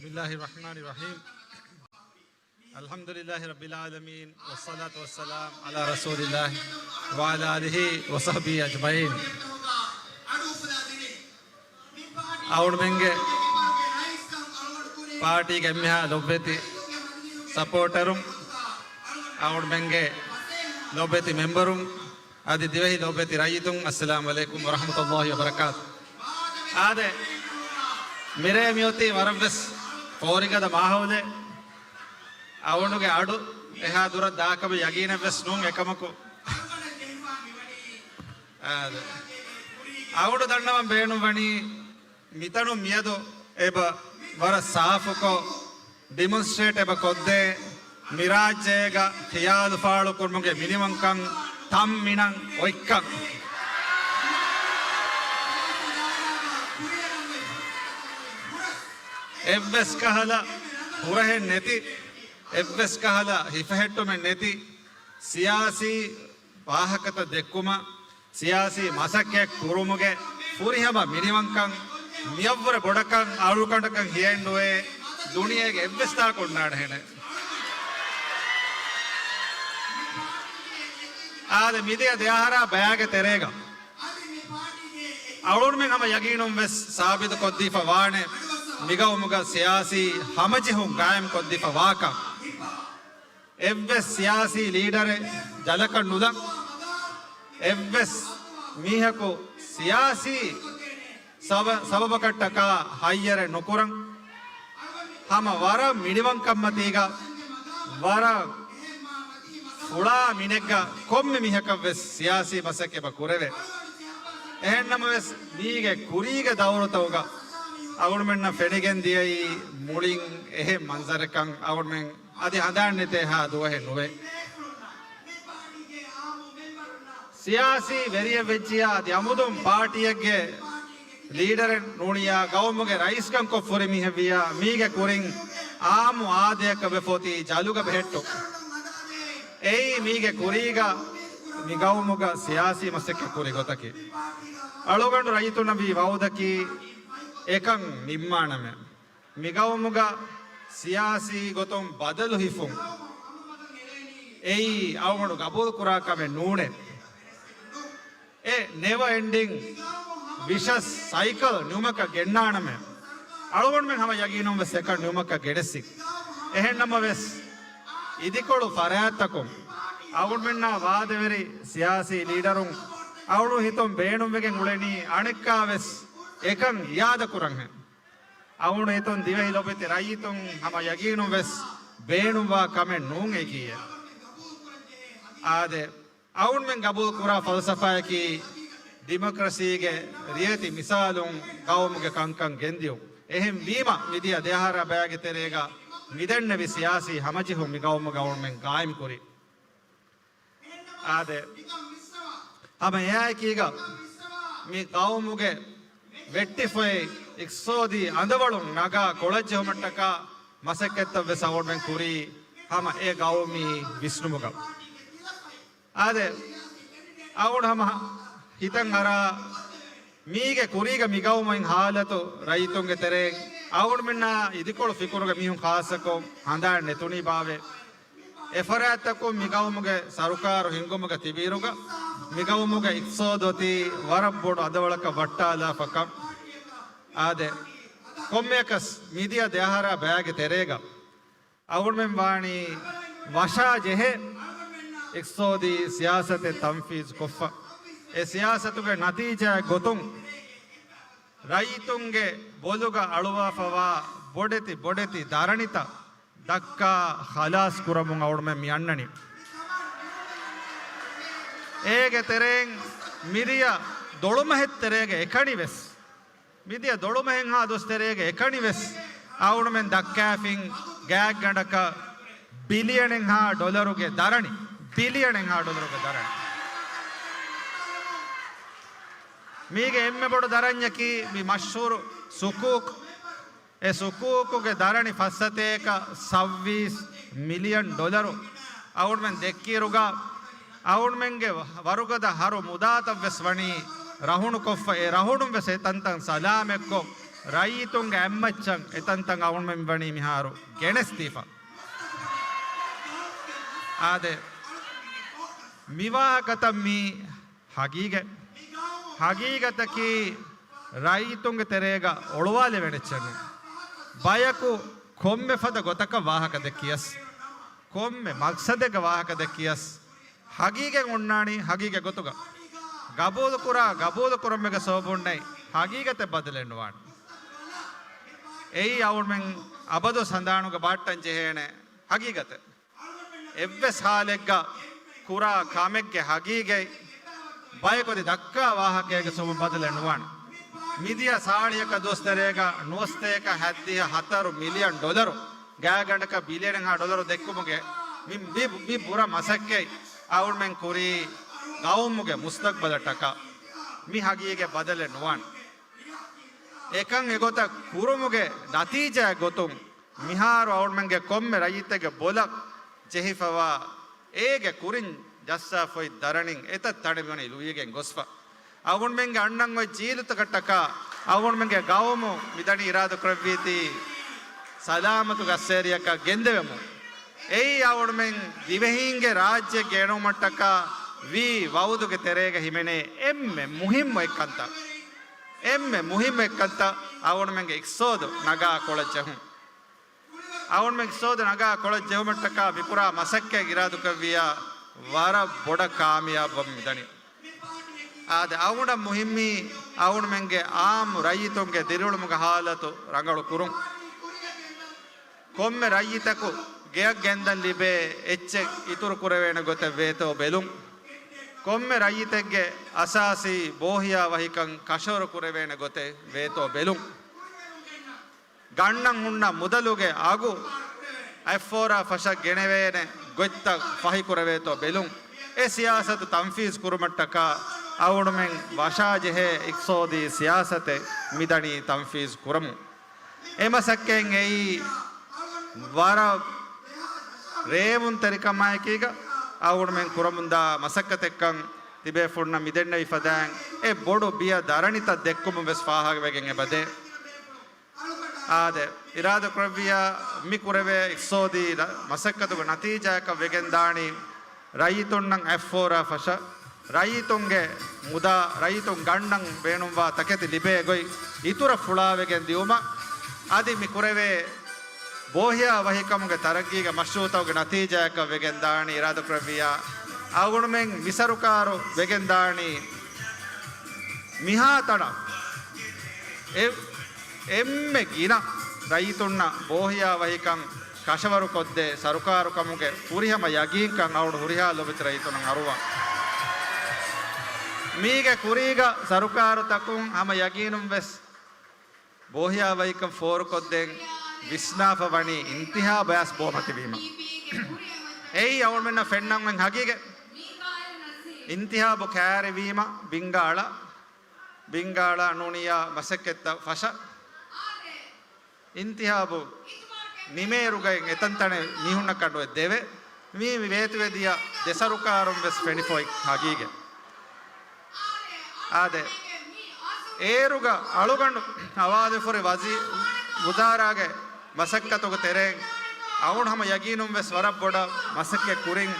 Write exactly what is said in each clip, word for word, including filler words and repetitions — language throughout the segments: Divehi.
بسم الله الرحمن الرحيم. الحمد لله رب العالمين، والصلاة والسلام على رسول الله وعلى آله وصحبه أجمعين. އަޅުގަނޑުމެންގެ ޕާޓީގެ އެންމެހާ ލޮބުވެތި ސަޕޯޓަރުން، އަޅުގަނޑުމެންގެ ލޮބުވެތި މެމްބަރުން، އަދި ދިވެހި ލޯބިވެތި ރައްޔިތުން، އައްސަލާމު ޢަލައިކުމް ވަރަޙްމަތުﷲި ވަބަރަކާތު. އާދެ، މިރޭ މިއޮތީ ވަރަށްވެސް ފޯރިގަދަ މާހައުލެއް. އަޅުގަނޑުގެ އަޑު އެހާ ދުރަށް ދާކަމެއް ޔަގީނެއްވެސް ނޫން އެކަމަކު. އާދެ، އަޅުގަނޑު ދަންނަވަން ބޭނުންވަނީ، މިތަނުން މިއަދު އެބަ ވަރަށް ސާފުކޮށް، ޑިމޮންސްޓްރޭޓް އެބަ ކޮށްދޭ، މިރާއްޖޭގަ ޚިޔާލު ފާޅުކުރުމުގެ މިނިވަންކަން، ތަންމިނަން އޮތްކަން. އެއްވެސް ކަހަލަ ހުރަހެއް ނެތި، އެއްވެސް ކަހަލަ ހިފަހެއްޓުމެއް ނެތި، ސިޔާސީ ވާހަކަތައް ދެއްކުމަށް، ސިޔާސީ މަސައްކަތް ކުރުމުގެ ފުރިހަމަ މިނިވަންކަން، މިއަށްވުރެ ބޮޑަކަށް އަޅުކަނޑަކަށް ހިޔެއްނުވޭ، ދުނިޔޭގެ އެއްވެސް ތާކު އޮންނާނެހެނެއް. އާދެ، މިދިޔަ ދެއަހަރާ ބަޔާގެ ތެރޭގަ އަޅުގަނޑުމެން ހަމަ ޔަގީނުން ވެސް ސާބިތު ކޮށްދީފަ ވާނެ، މިގައުމުގަ ސިޔާސީ ހަމަޖެހުން ގާއިމް ކޮށްދީފަ ވާކަން. އެއްވެސް ސިޔާސީ ލީޑަރެއް ޖަލަކަށް ނުލަން، އެއްވެސް މީހަކު ސިޔާސީ ސަބަ-، ސަބަބަކަށްޓަކާ ހައްޔަރެއް ނުކުރަން، ހަމަ ވަރަށް މިނިވަންކަންމަތީގަ ވަރަށް ފުޅާ މިނެއްގަ ކޮންމެ މީހަކަށްވެސް ސިޔާސީ މަސައްކަތް ކުރެވޭ. އެހެންނަމަވެސް، މީގެ ކުރީގެ ދައުރުތަކުގަ އަޅުގަނޑުމެންނަށް ފެނިގެން ދިޔައީ މުޅިން އެހެން މަންޒަރެއްކަން. އަޅުގަނޑުމެން އަދި ހަނދާން ނެތޭ ހާ ދުވަހެއް ނުވޭ. ސިޔާސީ ވެރިއެއް ވެއްޖިއްޔާ އަދި އަމުދުން ޕާޓީއެއްގެ ލީޑަރެއް ނޫނިއްޔާ، ގައުމުގެ ރައީސްކަން ކޮށް ފުރި މީހެއް ވިއްޔާ، މީގެ ކުރިން އާއްމު އާދަޔަކަށް ވެފަ އޮތީ ޖަލުގަ ބެހެއްޓުން. އެއީ މީގެ ކުރީގަ މި ގައުމުގަ ސިޔާސީ މަސައްކަތް ކުރި ގޮތަކީ. އަޅުގަނޑު ރައްޔިތުންނަށް ވީ ވައުދަކީ އެކަން ނިންމާނަމޭ. މި ގައުމުގަ ސިޔާސީ ގޮތުން ބަދަލު ހިފުން އެއީ އަޅުގަނޑު ގަބޫލު ކުރާ ކަމެއް ނޫނޭ. އެ ނެވަ އެންޑިން ވިޝަސް ސައިކަލް ނިމުމަކަށް ގެންނާނަމޭ. އަޅުގަނޑުމެން ހަމަ ޔަގީނުން ވެސް އެކަން ނިމުމަކަށް ގެނެސްސި. އެހެންނަމަވެސް، އިދިކޮޅު ފަރާތްތަކުން އަޅުގަނޑުމެންނާ ވާދަވެރި ސިޔާސީ ލީޑަރުން އަޅުގަނޑު ހިތުން ބޭނުންވެގެން އުޅެނީ އަނެއްކާވެސް އެކަން އިއާދަކުރަންހެން. އަޅުގަނޑު ހިތުން ދިވެހި ލޮބުވެތި ރައްޔިތުން ހަމަ ޔަގީނުން ވެސް ބޭނުންވާ ކަމެއް ނޫން އެކީއެއް. އާދެ، އަޅުގަނޑުމެން ގަބޫލު ކުރާ ފަލްސަފާއަކީ ޑިމޮކްރަސީގެ ރިޔެތި މިސާލުން ގައުމުގެ ކަންކަން ގެންދިޔުން. އެހެންވީމަ، މިދިޔަ ދެއަހަރާ ބަޔާގެ ތެރޭގަ މިދެންނެވި ސިޔާސީ ހަމަޖެހުން މި ގައުމުގަ އަޅުގަނޑުމެން ގާއިމް ކުރީ. އާދެ، ހަމަ އެއާއެކީގަ މި ގައުމުގެ ވެއްޓިފައި އިޤްތިޞާދީ އަނދަވަޅުން ނަގާ ކޮޅަށްޖެހުމަށްޓަކާ މަސައްކަތްތައް ވެސް އަޅުގަނޑުމެން ކުރީ ހަމަ އެ ގައުމީ ވިސްނުމުގަ. އާދެ، އަޅުގަނޑު ހަމަ ހިތަށް އަރާ، މީގެ ކުރީގަ މި ގައުމު އިން ހާލަތު ރައްޔިތުންގެ ތެރެއިން އަޅުގަނޑުމެންނާ އިދިކޮޅު ފިކުރުގެ މީހުން ޚާއްޞަކޮށް ހަނދާން ނެތުނީ ބާވޭ. އެފަރާތްތަކުން މި ގައުމުގެ ސަރުކާރު ހިންގުމުގަ ތިބިއިރުގަ، މި ގައުމުގެ އިޤްތިޞާދު އޮތީ ވަރަށް ބޮޑު އަނދަވަޅަކަށް ވައްޓާލާފަ ކަން. އާދެ، ކޮންމެއަކަސް މިދިޔަ ދެއަހަރާ ބަޔާގެ ތެރޭގަ އަޅުގަނޑުމެން ވާނީ ވަށާ ޖެހޭ އިޤްތިޞާދީ ސިޔާސަތެއް ތަންފީޒު ކޮށްފަ. އެ ސިޔާސަތުގެ ނަތީޖާއެއް ގޮތުން، ރައްޔިތުންގެ ބޮލުގަ އަޅުވާފަވާ ބޮޑެތި ބޮޑެތި ދަރަނިތައް ދައްކާ ޚަލާސް ކުރަމުން އަޅުގަނޑުމެން މި އަންނަނީ. އޭގެ ތެރެއިން މިދިޔަ ދޮޅުމަހެއް ތެރޭގަ އެކަނި ވެސް، މިދިޔަ ދޮޅުމަހެއްހާ ދުވަސް ތެރޭގަ އެކަނި ވެސް އަޅުގަނޑުމެން ދައްކާފިން ގާތްގަނޑަކަށް ބިލިއަނެއްހާ ޑޮލަރުގެ ދަރަނި، ބިލިއަނެއްހާ ޑޮލަރުގެ ދަރަނި. މީގެ އެންމެ ބޮޑު ދަރަންޏަކީ މި މަޝްހޫރު ސުކޫކް. އެ ސުކޫކުގެ ދަރަނި ފައްސަތޭކަ ސައްވީސް މިލިއަން ޑޮލަރު. އަޅުގަނޑުމެން ދެއްކިއިރުގަ އަޅުގަނޑުމެންގެ ވަރުގަދަ ހަރު މުދާތައް ވެސް ވަނީ ރަހުނުކޮށްފަ، އެ ރަހުނުން ވެސް އެ ތަންތަން ސަލާމަތްކޮށް، ރައްޔިތުންގެ އެއްމައްޗަށް އެތަންތަން އަޅުމެން ވަނީ މިހާރު ގެނެސްދީފަ. އާދެ، މިވާހަކަތައް މީ ހަގީގަތް. ހަގީގަތަކީ ރައްޔިތުންގެ ތެރޭގަ އޮޅުވާލެވޭނެ އެއްޗެއް ނޫން. ބަޔަކު ކޮންމެ ފަދަ ގޮތަކަށް ވާހަކަ ދެއްކިޔަސް، ކޮންމެ މަގްސަދެއްގަ ވާހަކަ ދެއްކިޔަސް، ހަގީގަތް އޮންނާނީ ހަގީގަތް ގޮތުގަ. ގަބޫލުކުރާ، ގަބޫލުކުރުމެއްގެ ސަބަބުންނެއް ހަގީގަތެއް ބަދަލެއް ނުވާނެ. އެއީ އަޅުމެން އަބަދު ހަނދާނުގަ ބަހައްޓަން ޖެހޭނެ ހަގީގަތެއް. އެއްވެސް ހާލެއްގަ ކުރާ ކަމެއްގެ ހަގީގަތް ބަޔަކު އަދި ދައްކާ ވާހަކައިގެ ސަބަބުން ބަދަލެއް ނުވާނެ. މިދިޔަ ސާޅީހަކަށް ދުވަސް ތެރޭގަ ނުވަސަތޭކަ ހަތްދިހަ ހަތަރު މިލިއަން ޑޮލަރު، ގާތްގަނޑަކަށް ބިލިއަނެއްހާ ޑޮލަރު ދެއްކުމުގެ މި، މި، މި ބުރަ މަސައްކަތް އަޅުމެން ކުރީ ގައުމުގެ މުސްތަގްބަލަށް ޓަކާ. މި ހަގީގަތް ބަދަލެއް ނުވާނެ. އެކަން އެގޮތަށް ކުރުމުގެ ނަތީޖާއެއް ގޮތުން މިހާރު އަޅުމެންގެ ކޮންމެ ރައްޔިތެއްގެ ބޮލަށް ޖެހިފަވާ އޭގެ ކުރިން ޖައްސާފައި ދަރަނިން އެތައް ތަނެއް މިވަނީ ލުއިވެގެން ގޮސްފަ. އަޅުގަނޑުމެންގެ އަންނަން އޮތް ޖީލުތަކަށްޓަކާ އަޅުގަނޑުމެންގެ ގައުމު މިދަނީ އިރާދަކުރެއްވީތީ ސަލާމަތުގެ އައްސޭރިއަކަށް ގެންދެވެމުން. އެއީ އަޅުގަނޑުމެން ދިވެހީންގެ ރާއްޖެ ގެނުމަށްޓަކާ ވީ ވައުދުގެ ތެރޭގަ ހިމެނޭ އެންމެ މުހިއްމު އެއްކަންތައް. އެންމެ މުހިއްމު އެއްކަންތައް އަޅުގަނޑުމެންގެ އިޤްތިޞާދު ނަގާ ކޮޅަށް ޖެހުން. އަޅުގަނޑުމެން އިޤްތިޞާދު ނަގާ ކޮޅަށް ޖެހުމަށްޓަކާ މިކުރާ މަސައްކަތް އިރާދަކުރެއްވިއްޔާ ވަރަށް ބޮޑަށް ކާމިޔާބުވަމުން މިދަނީ. އާދެ، އަޅުގަނޑަށް މުހިއްމީ އަޅުގަނޑުމެންގެ އާއްމު ރައްޔިތުންގެ ދިރިއުޅުމުގެ ހާލަތު ރަނގަޅު ކުރުން. ކޮންމެ ރައްޔިތަކު ގެއަށް ގެންދަން ލިބޭ އެއްޗެއް އިތުރު ކުރެވޭނެ ގޮތެއް ވޭތޯ ބެލުން. ކޮންމެ ރައްޔިތެއްގެ އަސާސީ ބޯހިޔާވަހިކަން ކަށަވަރު ކުރެވޭނެ ގޮތެއް ވޭތޯ ބެލުން. ގަންނަން ހުންނަ މުދަލުގެ އަގު އަތްފޯރާ ފަށަށް ގެނެވޭނެ ގޮތްތައް ފަހިކުރެވޭތޯ ބެލުން. އެ ސިޔާސަތު ތަންފީޒު ކުރުމަށްޓަކާ އަޅުގަނޑުމެން ވަށާޖެހޭ އިޤްތިޞާދީ ސިޔާސަތެއް މިދަނީ ތަންފީޒު ކުރަމުން. އެ މަސައްކަތް އެއީ ވަރަށް ރޭވުންތެރިކަމާއެކީގަ އަޅުގަނޑުމެން ކުރަމުންދާ މަސައްކަތެއްކަން ތިބޭފުޅުންނަށް މިދެންނެވި ފަދައިން އެ ބޮޑު ބިޔަ ދަރަނިތައް ދެއްކުމުން ވެސް ފާހަގަވެގެން އެބަދޭ. އާދެ، އިރާދަކުރެއްވިއްޔާ މި ކުރެވޭ އިޤްތިޞާދީ ރަ-، މަސައްކަތުގެ ނަތީޖާއަކަށް ވެގެންދާނީ ރައްޔިތުންނަށް އަތްފޯރާ ފަށަ، ރައްޔިތުންގެ މުދާ، ރައްޔިތުން ގަންނަން ބޭނުންވާ ތަކެތި ލިބޭ ގޮތް އިތުރަށް ފުޅާވެގެން ދިއުމަށް، އަދި މި ކުރެވޭ ބޯހިޔާ ވަހިކަމުގެ ތަރައްގީގެ މަޝްރޫޢުތަކުގެ ނަތީޖާއަކަށް ވެގެންދާނީ އިރާދަކުރެއްވިއްޔާ، އަޅުގަނޑުމެން މި ސަރުކާރު ވެގެންދާނީ މިހާތަނަށް އެ-، އެންމެ ގިނަ ރައްޔިތުންނަށް ބޯހިޔާ ވަހިކަން ކަށަވަރުކޮށްދޭ ސަރުކާރު ކަމުގެ ފުރިހަމަ ޔަގީންކަން އަޅުގަނޑު ހުރިހާ ލޯބިވެތި ރައްޔިތުންނަށް އަރުވާ. މީގެ ކުރީގަ ސަރުކާރުތަކުން ހަމަ ޔަގީނުން ވެސް ބޯހިޔާ ވަހިކަން ފޯރުކޮށްދޭން ވިސްނާފަ ވަނީ އިންތިހާބަށް އައިސް ބޯމަތިވީމަ. އެއީ އަޅުގަނޑުމެންނަށް ފެންނަން އޮތް ހަގީގަތް. އިންތިހާބު ކައިރިވީމަ ބިންގާޅަ، ބިންގާޅަ ނޫނިޔާ މަސައްކަތްތައް ފަށަ، އިންތިހާބު ނިމޭއިރުގައި އެތަންތަނެއް މީހުންނަކަށް ނުވެ ދެވޭ. މީ މި ވޭތުވެދިޔަ ދެ ސަރުކާރުން ވެސް ފެނިފައި ހަގީގަތް. އާދެ، އޭރުގަ އަޅުގަނޑު ހަވާލުވެފައި ވަޒީ-، ވުޒާރާގެ މަސައްކަތުގެ ތެރެއިން އަޅުގަނޑު ހަމަ ޔަގީނުން ވެސް ވަރަށް ބޮޑަށް މަސައްކަތް ކުރިން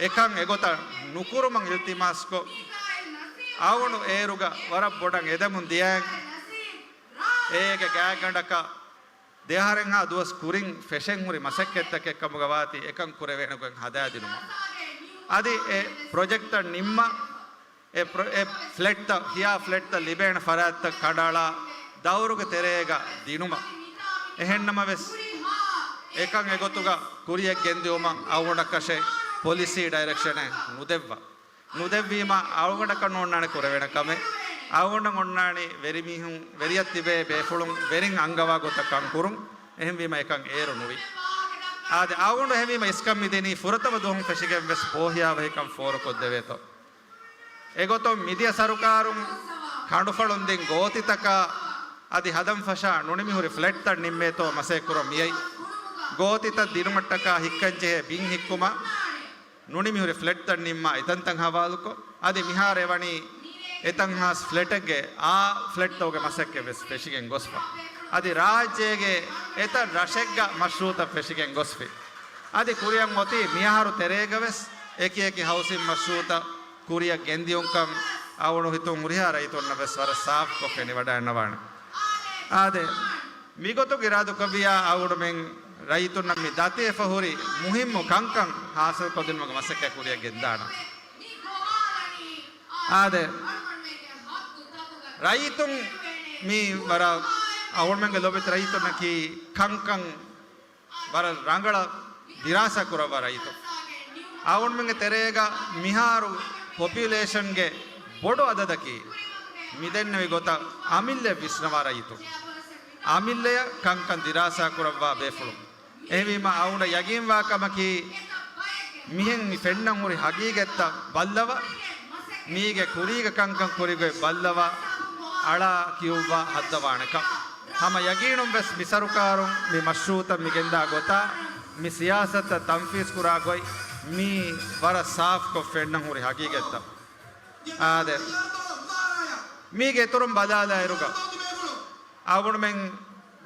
އެކަން އެގޮތަށް ނުކުރުމަށް އިލްތިމާސްކޮށް، އަޅުގަނޑު އޭރުގަ ވަރަށް ބޮޑަށް އެދެމުން ދިޔައިން، އޭގެ ގާތްގަނޑަކަށް ދެއަހަރެއްހާ ދުވަސް ކުރިން ފެށެން ހުރި މަސައްކަތްތަކެއް ކަމުގަ ވާތީ އެކަން ކުރެވޭނެ ގޮތް ހަދާދިނުމަށް. އަދި އެ ޕްރޮޖެކްޓްތައް ނިންމާ، އެ ޕްރޮ-، އެ ފްލެޓްތައް، ހިޔާ ފްލެޓްތައް ލިބޭނެ ފަރާތްތައް ކަނޑައަޅާ، ދައުރުގެ ތެރޭގަ ދިނުމަށް. އެހެންނަމަވެސް، އެކަން އެގޮތުގަ ކުރިޔަށް ގެންދިއުމަށް އަޅުގަނޑަކަށެއް ޕޮލިސީ ޑައިރެކްޝަނެއް ނުދެއްވާ. ނުދެއްވީމަ އަޅުގަނޑަކަށް ނޯންނާނެ ކުރެވޭނެ ކަމެއް. އަޅުގަނޑަށް އޮންނާނީ ވެރިމީހުން، ވެރިޔަށް ތިބޭ ބޭފުޅުން ވެރިން އަންގަވާ ގޮތަށް ކަން ކުރުން. އެހެންވީމަ އެކަން އޭރު ނުވި. އާދެ، އަޅުގަނޑު އެހެންވީމަ އިސްކަން މިދިނީ ފުރަތަމަ ދުވަހުން ފެށިގެން ވެސް ބޯހިޔާވަހިކަން ފޯރުކޮށްދެވޭތޯ. އެގޮތުން މިދިޔަ ސަރުކާރުން ކަނޑުފަޅުން ދިން ގޯތިތަކާ އަދި ހަދަން ފަށާ ނުނިމިހުރި ފްލެޓްތައް ނިންމޭތޯ މަސައްކަތް ކުރަން މިއައީ. ގޯތިތައް ދިނުމަށްޓަކާ ހިއްކަންޖެހޭ ބިން ހިއްކުމަށް ނުނިމިހުރި ފްލެޓްތައް ނިންމާ އެތަންތަން ހަވާލުކޮށް، އަދި މިހާރު އެވަނީ އެތަން ހާސް ފްލެޓެއްގެ އާ ފްލެޓްތަކުގެ މަސައްކަތް ވެސް ފެށިގެން ގޮސްފަ. އަދި ރާއްޖޭގެ އެތައް ރަށެއްގަ މަޝްރޫއުތައް ފެށިގެން ގޮސްފި. އަދި ކުރިއަށް އޮތީ މިއަހަރު ތެރޭގަ ވެސް އެކި އެކި ހައުސިން މަޝްރޫއުތައް ކުރިއަށް ގެންދިޔުންކަން އަޅުގަނޑު ހިތުން ހުރިހާ ރައްޔިތުންނަށް ވެސް ވަރަށް ސާފުކޮށް ފެނިވަޑައިގަންނަވާނެ. އާދެ، މިގޮތުން އިރާދަކުރެއްވިއްޔާ އަޅުގަނޑުމެން ރައްޔިތުންނަށް މި ދަތިވެފަ ހުރި މުހިއްމު ކަންކަން ހާސިލްކޮށްދިނުމުގެ މަސައްކަތް ކުރިއަށް ގެންދާނަން. އާދެ، ރައްޔިތުން މި ވަރަށް އަޅުގަނޑުމެންގެ ލޯބިވެތި ރައްޔިތުންނަކީ ކަންކަން ވަރަށް ރަނގަޅަށް ދިރާސާ ކުރައްވާ ރައްޔިތުން. އަޅުގަނޑުމެންގެ ތެރޭގަ މިހާރު ޕޮޕިއުލޭޝަންގެ ބޮޑު އަދަދަކީ މިދެންނެވި ގޮތަށް އަމިއްލައަށް ވިސްނަވާ ރައްޔިތުން. އަމިއްލައަށް ކަންކަން ދިރާސާ ކުރައްވާ ބޭފުޅުން. އެހެންވީމަ އަޅުގަނޑަށް ޔަގީންވާ ކަމަކީ، މިހެން މި ފެންނަން ހުރި ހަގީގަތްތައް ބައްލަވާ، މީގެ ކުރީގަ ކަންކަން ކުރި ގޮތް ބައްލަވާ، އަޅާ ކިޔުއްވާ ހައްދަވާނެކަން. ހަމަ ޔަގީނުން ވެސް މި ސަރުކާރުން މި މަޝްރޫއުތައް މި ގެންދާ ގޮތާ، މި ސިޔާސަތަށް ތަންފީޒް ކުރާ ގޮތް، މީ ވަރަށް ސާފުކޮށް ފެންނަން ހުރި ހަގީގަތްތައް. އާދެ، މީގެ އިތުރުން ބަލާލާއިރުގަ، އަޅުގަނޑުމެން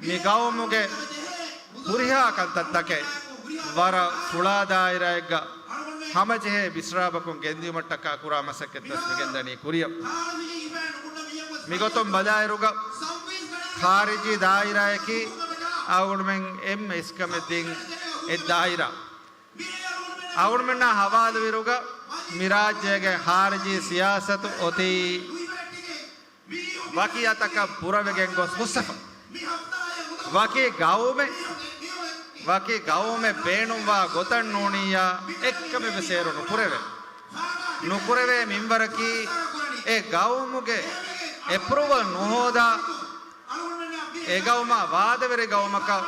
މި ގައުމުގެ ހުރިހާ ކަންތައްތަކެއް ވަރަށް ފުޅާ ދާއިރާއެއްގަ ހަމަޖެހޭ ބިސްރާބަކުން ގެންދިއުމަށްޓަކާ ކުރާ މަސައްކަތްތައް މިގެންދަނީ ކުރިއަށް. މިގޮތުން ބަލާއިރުގަ، ޚާރިޖީ ދާއިރާއަކީ އަޅުގަނޑުމެން އެންމެ އިސްކަމެއް ދިން އެއް ދާއިރާ. އަޅުގަނޑުމެންނާ ހަވާލުވިރުގަ، މި ރާއްޖޭގެ ޚާރިޖީ ސިޔާސަތު އޮތީ ވަކި އަތަކަށް ބުރަވެގެން ގޮސް ހުސްއެފަ. ވަކި ގައުމެއް، ވަކި ގައުމެއް ބޭނުންވާ ގޮތަށް ނޫނިއްޔާ އެއްކަމެއް ވެސް އޭރު ނުކުރެވޭ. ނުކުރެވޭ މިންވަރަކީ، އެ ގައުމުގެ އެޕްރޫވަލް ނުހޯދާ، އެ ގައުމާ ވާދަވެރި ގައުމަކަށް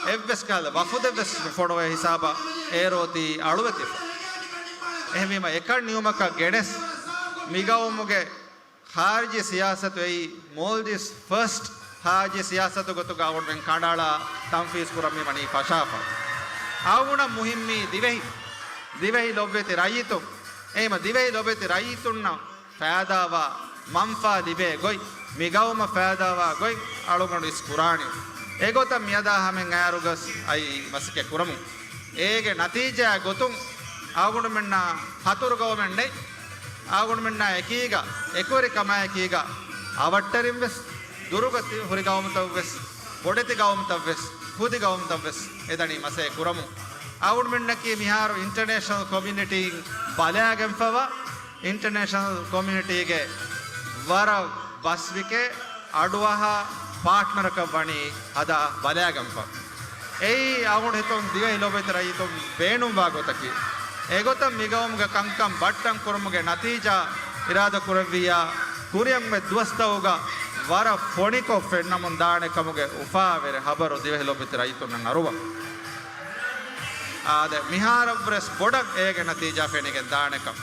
އެއްވެސް ކަހަލަ ވަފުދެއް ވެސް ނުފޮނުވޭ ހިސާބަށް އޭރު އޮތީ އަޅުވެތިފަ. އެހެންވީމަ، އެކަން ނިޔުމަކަށް ގެނެސް، މި ގައުމުގެ ޚާރިޖީ ސިޔާސަތު އެއީ މޯލްޑިވްސް ފަސްޓް ޚާރިޖީ ސިޔާސަތު ގޮތުގަ އަޅުގަނޑުމެން ކަނޑައަޅާ ތަންފީޒް ކުރަން މި ވަނީ ފަށާފަ. އަޅުގަނޑަށް މުހިންމީ ދިވެހި، ދިވެހި ލޮބުވެތި ރައްޔިތުން، އެހެންވީމަ ދިވެހި ލޮބުވެތި ރައްޔިތުންނަށް ފައިދާވާ މަންފާ ލިބޭ ގޮތް، މި ގައުމަށް ފައިދާވާ ގޮތް އަޅުގަނޑު އިސް ކުރާނީ. އެގޮތަށް މިއަދާ ހަމައިން އަޔާރުގަސް އައި މަސައްކަތް ކުރަމުން. އޭގެ ނަތީޖާ ގޮތުން އަޅުގަނޑުމެންނާ ހަތުރު ގައުމެއް ނެތް. އަޅުގަނޑުމެންނާ އެކީގަ، އެކުވެރިކަމާ އެކީގަ، އަވަށްޓެރިން ވެސް، ދުރުގަ ތި-، ހުރި ގައުމުތައް ވެސް، ބޮޑެތި ގައުމުތައް ވެސް، ކުދި ގައުމުތައް ވެސް އެދަނީ މަސައްކަތް ކުރަމުން. އަޅުގަނޑުމެންނަކީ މިހާރު އިންޓަރނޭޝަނަލް ކޮމިއުނިޓީން ބަލާގެންފަވާ، އިންޓަރނޭޝަނަލް ކޮމިއުނިޓީގެ ވަރަށް ބަސްވިކޭ އަޑުއަހާ ޕާޓްނަރަކަށް ވަނީ ހަދާ ބަލާގަންފަ. އެއީ އަޅުގަނޑު ހިތުން ދިވެހި ލޮބުވެތި ރައްޔިތުން ބޭނުންވާ ގޮތަކީ. އެގޮތަށް މިގައުމުގެ ކަންކަން ބައްޓަން ކުރުމުގެ ނަތީޖާ އިރާދަ ކުރެއްވިއްޔާ، ކުރިއަށް އޮތް ދުވަސްތަކުގަ ވަރަށް ފޮނިކޮށް ފެންނަމުން ދާނެ ކަމުގެ އުފާވެރި ހަބަރު ދިވެހި ލޮބުވެތި ރައްޔިތުންނަށް އަރުވަން. އާދެ، މިހާރަށްވުރެސް ބޮޑަށް އޭގެ ނަތީޖާ ފެނިގެން ދާނެކަން.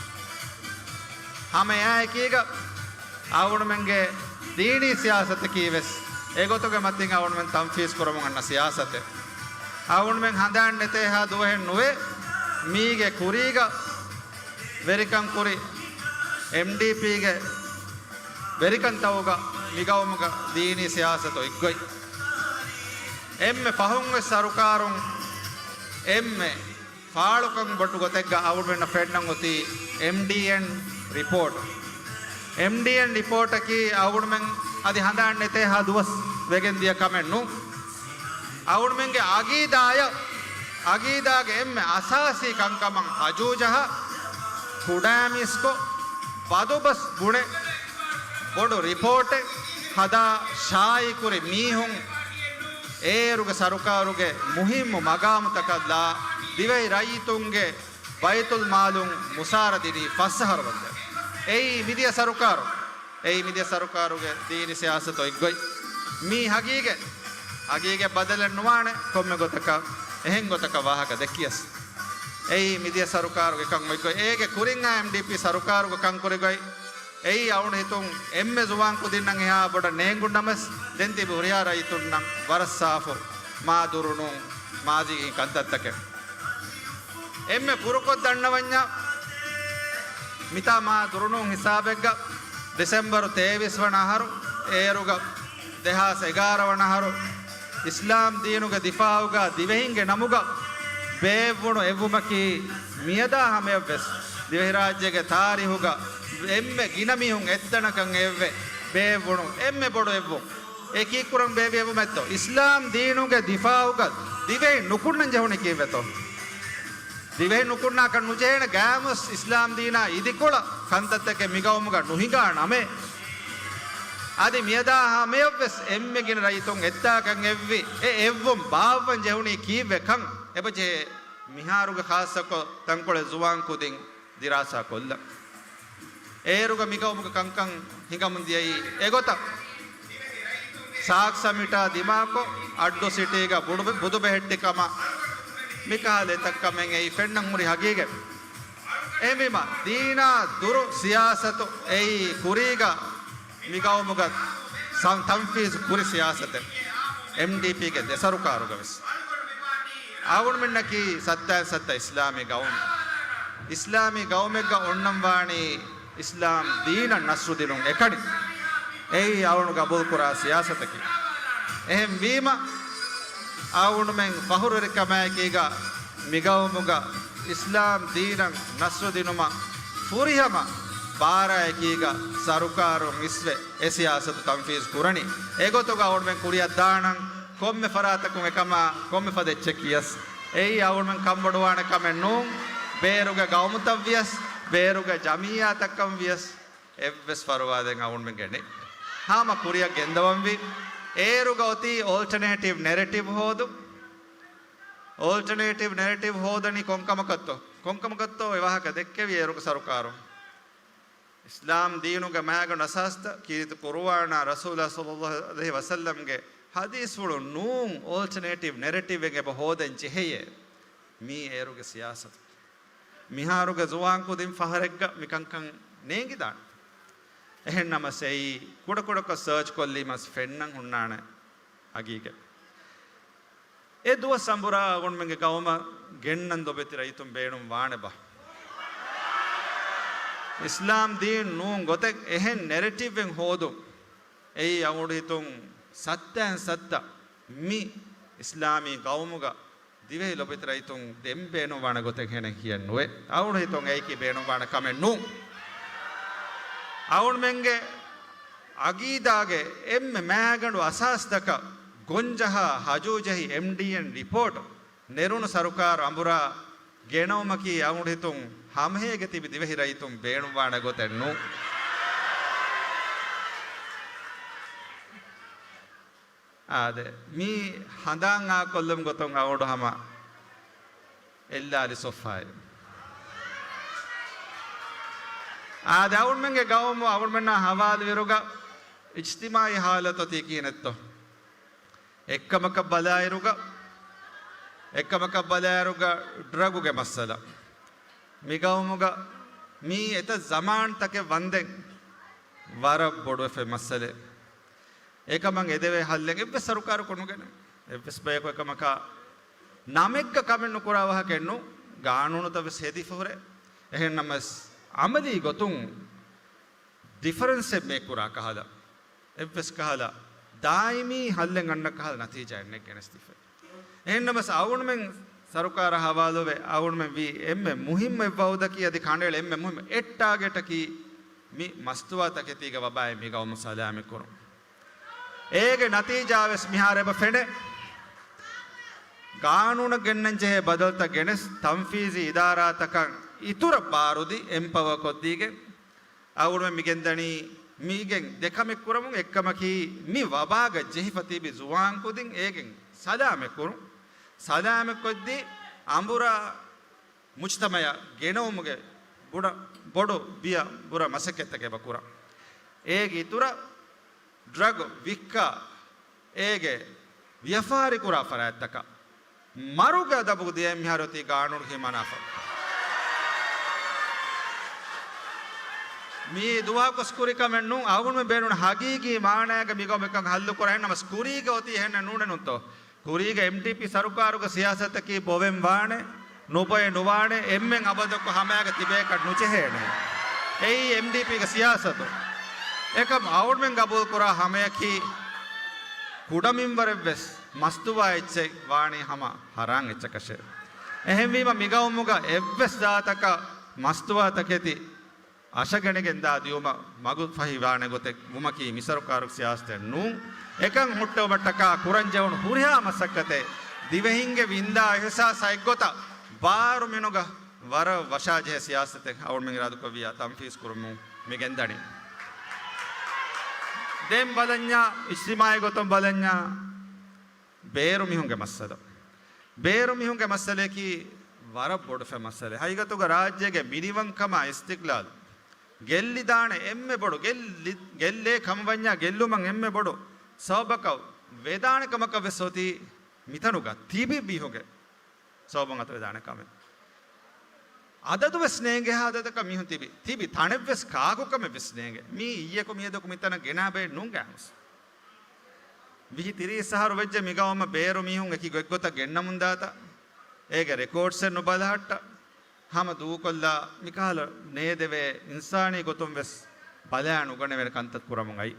ހަމަ އެއާއެކީގަ އަޅުގަނޑުމެންގެ ދީނީ ސިޔާސަތަކީ ވެސް އެގޮތުގެ މަތިން އަޅުގަނޑުމެން ތަންފީޒް ކުރަމުން އަންނަ ސިޔާސަތެއް. އަޅުގަނޑުމެން ހަނދާން ނެތޭހާ ދުވަހެއް ނުވޭ، މީގެ ކުރީގަ ވެރިކަން ކުރި އެމްޑީޕީގެ ވެރިކަންތަކުގަ މިގައުމުގަ ދީނީ ސިޔާސަތު އޮތްގޮތް. އެންމެ ފަހުން ވެސް ސަރުކާރުން އެންމެ ފާޅުކަން ބޮޑު ގޮތެއްގަ އަޅުގަނޑުމެންނަށް ފެންނަން އޮތީ އެމްޑީއެން ރިޕޯޓް. އެމްޑީއެން ރިޕޯޓަކީ އަޅުގަނޑުމެން އަދި ހަނދާން ނެތޭހާ ދުވަސް ވެގެން ދިޔަ ކަމެއް ނޫން. އަޅުގަނޑުމެންގެ އަގީދާއަށް، އަގީދާގެ އެންމެ އަސާސީ ކަންކަމަށް ހަޖޫ ޖަހާ، ކުޑައިމީސްކޮށް، ބަދުބަސް ބުނެ، ބޮޑު ރިޕޯޓެއް ހަދާ ޝާއިކުރި މީހުން އޭރުގެ ސަރުކާރުގެ މުހިއްމު މަގާމުތަކަށްލާ ދިވެހި ރައްޔިތުންގެ ބައިތުލް މާލުން މުސާރަ ދިނީ ފަސް އަހަރު ވަންދެން. އެއީ މިދިޔަ ސަރުކާރު، އެއީ މިދިޔަ ސަރުކާރުގެ ދީނީ ސިޔާސަތު އޮތްގޮތް. މީ ހަގީގަތް، ހަގީގަތް ބަދަލެއް ނުވާނެ ކޮންމެ ގޮތަކަށް، އެހެން ގޮތަކަށް ވާހަކަ ދެއްކިޔަސް. އެއީ މިދިޔަ ސަރުކާރުގެ ކަން އޮތްގޮތް. އޭގެ ކުރިން އާ އެމްޑީޕީ ސަރުކާރުގެ ކަން ކުރި ގޮތް. އެއީ އަޅުގަނޑު ހިތުން އެންމެ ޒުވާން ކުދިންނަށް އެހާ ބޮޑަށް ނޭނގުން ނަމަސް، ދެން ތިބި ހުރިހާ ރައްޔިތުންނަށް ވަރަށް ސާފު، މާ ދުރުނޫން މާޒީގެ ކަންތައްތަކެއް. އެންމެ ފުރުކޮށް ދަންނަވަންޏާ، މިތާ މާ ދުރުނޫން ހިސާބެއްގަ ޑިސެމްބަރު ތޭވީސް ވަނަ އަހަރު، އޭރުގަ ދެހާސް އެގާރަ ވަނަ އަހަރު، އިސްލާމް ދީނުގެ ދިފާއުގަ ދިވެހިންގެ ނަމުގަ ބޭއްވުނު އެއްވުމަކީ، މިއަދާ ހަމަޔަށްވެސް ދިވެހިރާއްޖޭގެ ތާރީހުގަ އެންމެ ގިނަ މީހުން އެއްތަނަކަށް އެއްވެ ބޭއްވުނު އެންމެ ބޮޑު އެއްވުން. އެ ކީއްކުރަން ބޭއްވި އެއްވުމެއްތޯ؟ އިސްލާމް ދީނުގެ ދިފާއުގަ ދިވެހި ނުކުންނަން ޖެހުނީ ކީއްވެތޯ؟ ދިވެހި ނުކުންނާކަށް ނުޖެހޭނެ ގާމުސް އިސްލާމް ދީނާ އިދިކޮޅަށް ކަންތައްތަކެއް މިގައުމުގަ ނުހިނގާ ނަމެއް. އަދި މިއަދާ ހަމަޔަށްވެސް އެންމެ ގިނަ ރައްޔިތުން އެއްތާކަން އެއްވި އެ އެއްވުން ބާއްވަން ޖެހުނީ ކީއްވެކަން އެބަޖެހޭ. މިހާރުގެ ޚާއްޞަކޮށް ތަންކޮޅެއް ޒުވާން ކުދިން ދިރާސާ ކޮށްލަން. އޭރުގަ މިގައުމުގެ ކަންކަން ހިނގަމުން ދިޔައީ އެގޮތަށް. ސާކް ސަމިޓާ ދިމާކޮށް، އައްޑޫ ސިޓީގަ ބުޑު-، ބުދުބެހެއްޓި ކަމަށް މިކަހަލަ އެތައް ކަމެއް އެއީ ފެންނަން ހުރި ހަގީގަތް. އެހެންވީމަ، ދީނާ ދުރު ސިޔާސަތު އެއީ ކުރީގަ މިގައުމުގަ ސަ-، ތަންފީޒު ކުރި ސިޔާސަތެއް. އެމްޑީޕީގެ ދެ ސަރުކާރުގަވެސް. އަޅުގަނޑުމެންނަކީ ސައްތައިން ސައްތަ އިސްލާމީ ގައުމެއް. އިސްލާމީ ގައުމެއްގަ އޮންނަން ވާނީ އިސްލާމް ދީނަށް ނަސްރު ދިނުން އެކަނި. އެއީ އަޅުގަނޑު ގަބޫލުކުރާ ސިޔާސަތަކީ. އެހެންވީމަ، އަޅުގަނޑުމެން ފަހުރުވެރިކަމާއެކީގަ މިގައުމުގަ އިސްލާމް ދީނަށް ނަސްރު ދިނުމަށް ފުރިހަމަ ބާރާއެކީގަ ސަރުކާރުން އިސްވެ އެ ސިޔާސަތު ތަންފީޒު ކުރަނީ. އެގޮތުގަ އަޅުގަނޑުމެން ކުރިއަށް ދާނަން ކޮންމެ ފަރާތަކުން އެކަމާ ކޮންމެ ފަދަ އެއްޗެއް ކިޔަސް. އެއީ އަޅުގަނޑުމެން ކަންބޮޑުވާނެ ކަމެއް ނޫން. ބޭރުގެ ގައުމުތައް ވިޔަސް، ބޭރުގެ ޖަމިއްޔާތަކަށް ވިޔަސް، އެއްވެސް ފަރުވާ ދެން އަޅުގަނޑުމެންގެ ނެތް. ހަމަ ކުރިއަށް ގެންދަވަންވީ. އޭރުގަ އޮތީ އޯލްޓަނޭޓިވް ނެރެޓިވް ހޯދުން. އޯލްޓަނޭޓިވް ނެރެޓިވް ހޯދަނީ ކޮންކަމަކަށްތޯ؟ ކޮންކަމަކަށްތޯ އެ ވާހަކަ ދެއްކެވި އޭރުގެ ސަރުކާރުން؟ އިސްލާމް ދީނުގެ މާގަނޑު އަސާސްތައް ކީރިތި ޤުރުއާނާ ރަސޫލާ ޞައްލައްލާހު ޢަލައިހި ވަސައްލަމްގެ ޙަދީޘްފުޅުން ނޫން އޯލްޓަނޭޓިވް ނެރެޓިވްއެއް އެބަ ހޯދަން ޖެހެޔޭ. މީ އޭރުގެ ސިޔާސަތު. މިހާރުގެ ޒުވާން ކުދިން ފަހަރެއްގަ މިކަންކަން ނޭނގިދާނެ. އެހެންނަމަސް އެއީ ކުޑަކުޑަކޮށް ސާޗް ކޮށްލީމަސް ފެންނަން ހުންނާނެ ހަގީގަތް. އެ ދުވަސް އަނބުރާ އަޅުގަނޑުމެންގެ ގައުމަށް ގެންނަން ދޮބެތި ރައްޔިތުން ބޭނުން ވާނެބާ؟ އިސްލާމް ދީން ނޫން ގޮތެއް އެހެން ނެރެޓިވްއެއް ހޯދުން. އެއީ އަޅުގަނޑު ހިތުން ސައްތައިން ސައްތަ މި އިސްލާމީ ގައުމުގަ ދިވެހި ލޮބެތި ރައްޔިތުން ދެން ބޭނުންވާނެ ގޮތެއް ހެނެއް ހިޔެއް ނުވޭ. އަޅުގަނޑު ހިތުން އެއީކީ ބޭނުންވާނެ ކަމެއް ނޫން. އަޅުގަނޑުމެންގެ އަގީދާގެ އެންމެ މާގަނޑު އަސާސްތަކަށް ގޮންޖަހާ ހަޖޫޖެހި އެމްޑީއެން ރިޕޯޓު ނެރުނު ސަރުކާރު އަނބުރާ ގެނައުމަކީ އަޅުގަނޑު ހިތުން ހަމަހޭގެ ތިބި ދިވެހި ރައްޔިތުން ބޭނުންވާނެ ގޮތެއް ނޫން. އާދެ، މީ ހަނދާން އާކޮށްލުމުގެ ގޮތުން އަޅުގަނޑު ހަމަ އެއްލާލި ސޮފާއެއް. އާދެ، އަޅުގަނޑުމެންގެ ގައުމު އަޅުގަނޑުމެންނާ ހަވާލުވިއިރުގަ އިޖްތިމާޢީ ހާލަތު އޮތީ ކިހިނެއްތޯ؟ އެއްކަމަކަށް ބަލާއިރުގަ، އެއްކަމަކަށް ބަލާއިރުގަ ޑްރަގުގެ މައްސަލަ. މިގައުމުގަ މީ އެތައް ޒަމާންތަކެއް ވަންދެން ވަރަށް ބޮޑުވެފައި މައްސަލައެއް. އެކަމަށް އެދެވޭ ހައްލެއް އެއްވެސް ސަރުކާރަކު ނުގެނެ. އެއްވެސް ބަޔަކު އެކަމަކާ ނަމެއްގަ ކަމެއް ނުކުރާ ވާހަކައެއް ނޫން. ގާނޫނުތައް ވެސް ހެދިފަ ހުރޭ. އެހެންނަމަވެސް އަމަލީ ގޮތުން ޑިފަރެންސެއް މޭކް ކުރާ ކަހަލަ، އެއްވެސް ކަހަލަ ދާއިމީ ހައްލެއް އަންނަ ކަހަލަ ނަތީޖާއެއް ނެތް ގެނެސްދީފަ. އެހެންނަމަވެސް އަޅުގަނޑުމެން ސަރުކާރަށް ހަވާލުވެ އަޅުގަނޑުމެން ވީ އެންމެ މުހިއްމު އެއްވައުދަކީ އަދި ކަނޑައެޅި އެންމެ މުހިއްމު އެއް ޓާގެޓަކީ މި މަސްތުވާ ތަކެތީގެ ވަބާއިން މި ގައުމު ސަލާމަތް ކުރުން. އޭގެ ނަތީޖާވެސް މިހާރު އެބަ ފެނޭ. ގާނޫނަށް ގެންނަން ޖެހޭ ބަދަލުތައް ގެނެސް، ތަންފީޒީ އިދާރާތަކަށް އިތުރަށް ބާރުދީ، އެމްޕަވަރ ކޮށްދީގެން، އަޅުގަނޑުމެން މިގެންދަނީ މީގެން ދެކަމެއް ކުރަމުން. އެއްކަމަކީ، މި ވަބާގަ ޖެހިފަ ތިބި ޒުވާން ކުދިން އޭގެން ސަލާމަތް ކުރުން. ސަލާމަތް ކޮށްދީ، އަނބުރާ މުޖްތަމަޢަށް ގެނައުމުގެ ބުޑަ-، ބޮޑު ބިޔަ ބުރަ މަސައްކަތްތަކެއް އެބަ ކުރަން. އޭގެ އިތުރަށް ޑްރަގް ވިއްކާ، އޭގެ ވިޔަފާރި ކުރާ ފަރާތްތަކަށް މަރުގެ އަދަބު ދޭން މިހާރު އޮތީ ގާނޫނު ހިމަނާފަ. މީ ދުވަހަކުވެސް ކުރި ކަމެއް ނޫން. އަޅުގަނޑުމެން ބޭނުން ހަގީގީ މާނައިގަ މިގައުމު އެކަން ހައްލު ކުރާ. އެހެންނަމަވެސް ކުރީގަ އޮތީ އެހެންނެއް ނޫނެއް ނޫންތޯ؟ ކުރީގަ އެމްޑީޕީ ސަރުކާރުގެ ސިޔާސަތަކީ ބޮވެން ވާނެ، ނުބޮއެ ނުވާނެ، އެންމެން އަބަދަކު ހަމައިގަ ތިބޭކަށް ނުޖެހޭނެ. އެއީ އެމްޑީޕީގެ ސިޔާސަތު. އެކަމް އަޅުގަނޑުމެން ގަބޫލުކުރާ ހަމަޔަކީ ކުޑަމިންވަރެއްވެސް މަސްތުވާ އެއްޗެއް ވާނީ ހަމަ ހަރާން އެއްޗަކަށެވެ. އެހެންވީމަ މިގައުމުގަ އެއްވެސް ދާތަކަށް މަސްތުވާ ތަކެތި އަށަގެނެގެން ދާ ދިއުމަށް މަގުފަހިވާނެ ގޮތެއް ވުމަކީ މިސަރުކާރުގެ ސިޔާސަތެއް ނޫން. އެކަން ހުއްޓެވުމަށްޓަކާ ކުރަންޖެހުނު ހުރިހާ މަސައްކަތެއް ދިވެހިންގެ ވިންދާ އިހުސާސް އެއްގޮތަށް ބާރު މިނުގަ ވަރަށް ވަށާޖެހޭ ސިޔާސަތެއް އަޅުގަނޑުމެން އިރާދަކުރެއްވިއްޔާ ތަންފީޒް ކުރަމުން މި ގެންދަނީ. ދެން ބަލަންޏާ، އިޖްތިމާޢީ ގޮތުން ބަލަންޏާ، ބޭރު މީހުންގެ މައްސަލަ. ބޭރު މީހުންގެ މައްސަލަޔަކީ ވަރަށް ބޮޑު ފަ މައްސަލަ. ހަގީގަތުގަ ރާއްޖޭގެ މިނިވަންކަމާ އިސްތިޤްލާލު ގެއްލިދާނެ އެންމެ ބޮޑު، ގެއްލި-، ގެއްލޭ ކަމަށް ވަންޏާ ގެއްލުމަށް އެންމެ ބޮޑު ސަބަބަކަށް ވެދާނެ ކަމަކަށް ވެސް އޮތީ މިތަނުގަ ތިބި މީހުންގެ ސަބަބުން އަތުވެދާނެ ކަމެއް. އަދަދު ވެސް ނޭނގޭ ހާދަދަކަށް މީހުން ތިބި، ތިބި ތަނެއް ވެސް ކާކު ކަމެއް ވެސް ނޭނގޭ. މީ އިއްޔެކު މިއަދަކު މިތަނަށް ގެނާ ބައެއް ނޫން ގާމުސް. ވިހި ތިރީސް އަހަރު ވެއްޖެ މިގައުމަށް ބޭރު މީހުން އެކި ގޮތްގޮތަށް ގެންނަމުން ދާތަ؟ އޭގެ ރެކޯޑްސްއެއް ނުބަލަހައްޓަ؟ ހަމަ ދޫކޮށްލާ މިކަހަލަ ނޭދެވޭ އިންސާނީ ގޮތުން ވެސް ބަލާ ނުގަނެވޭނެ ކަންތައް ކުރަމުން އައި.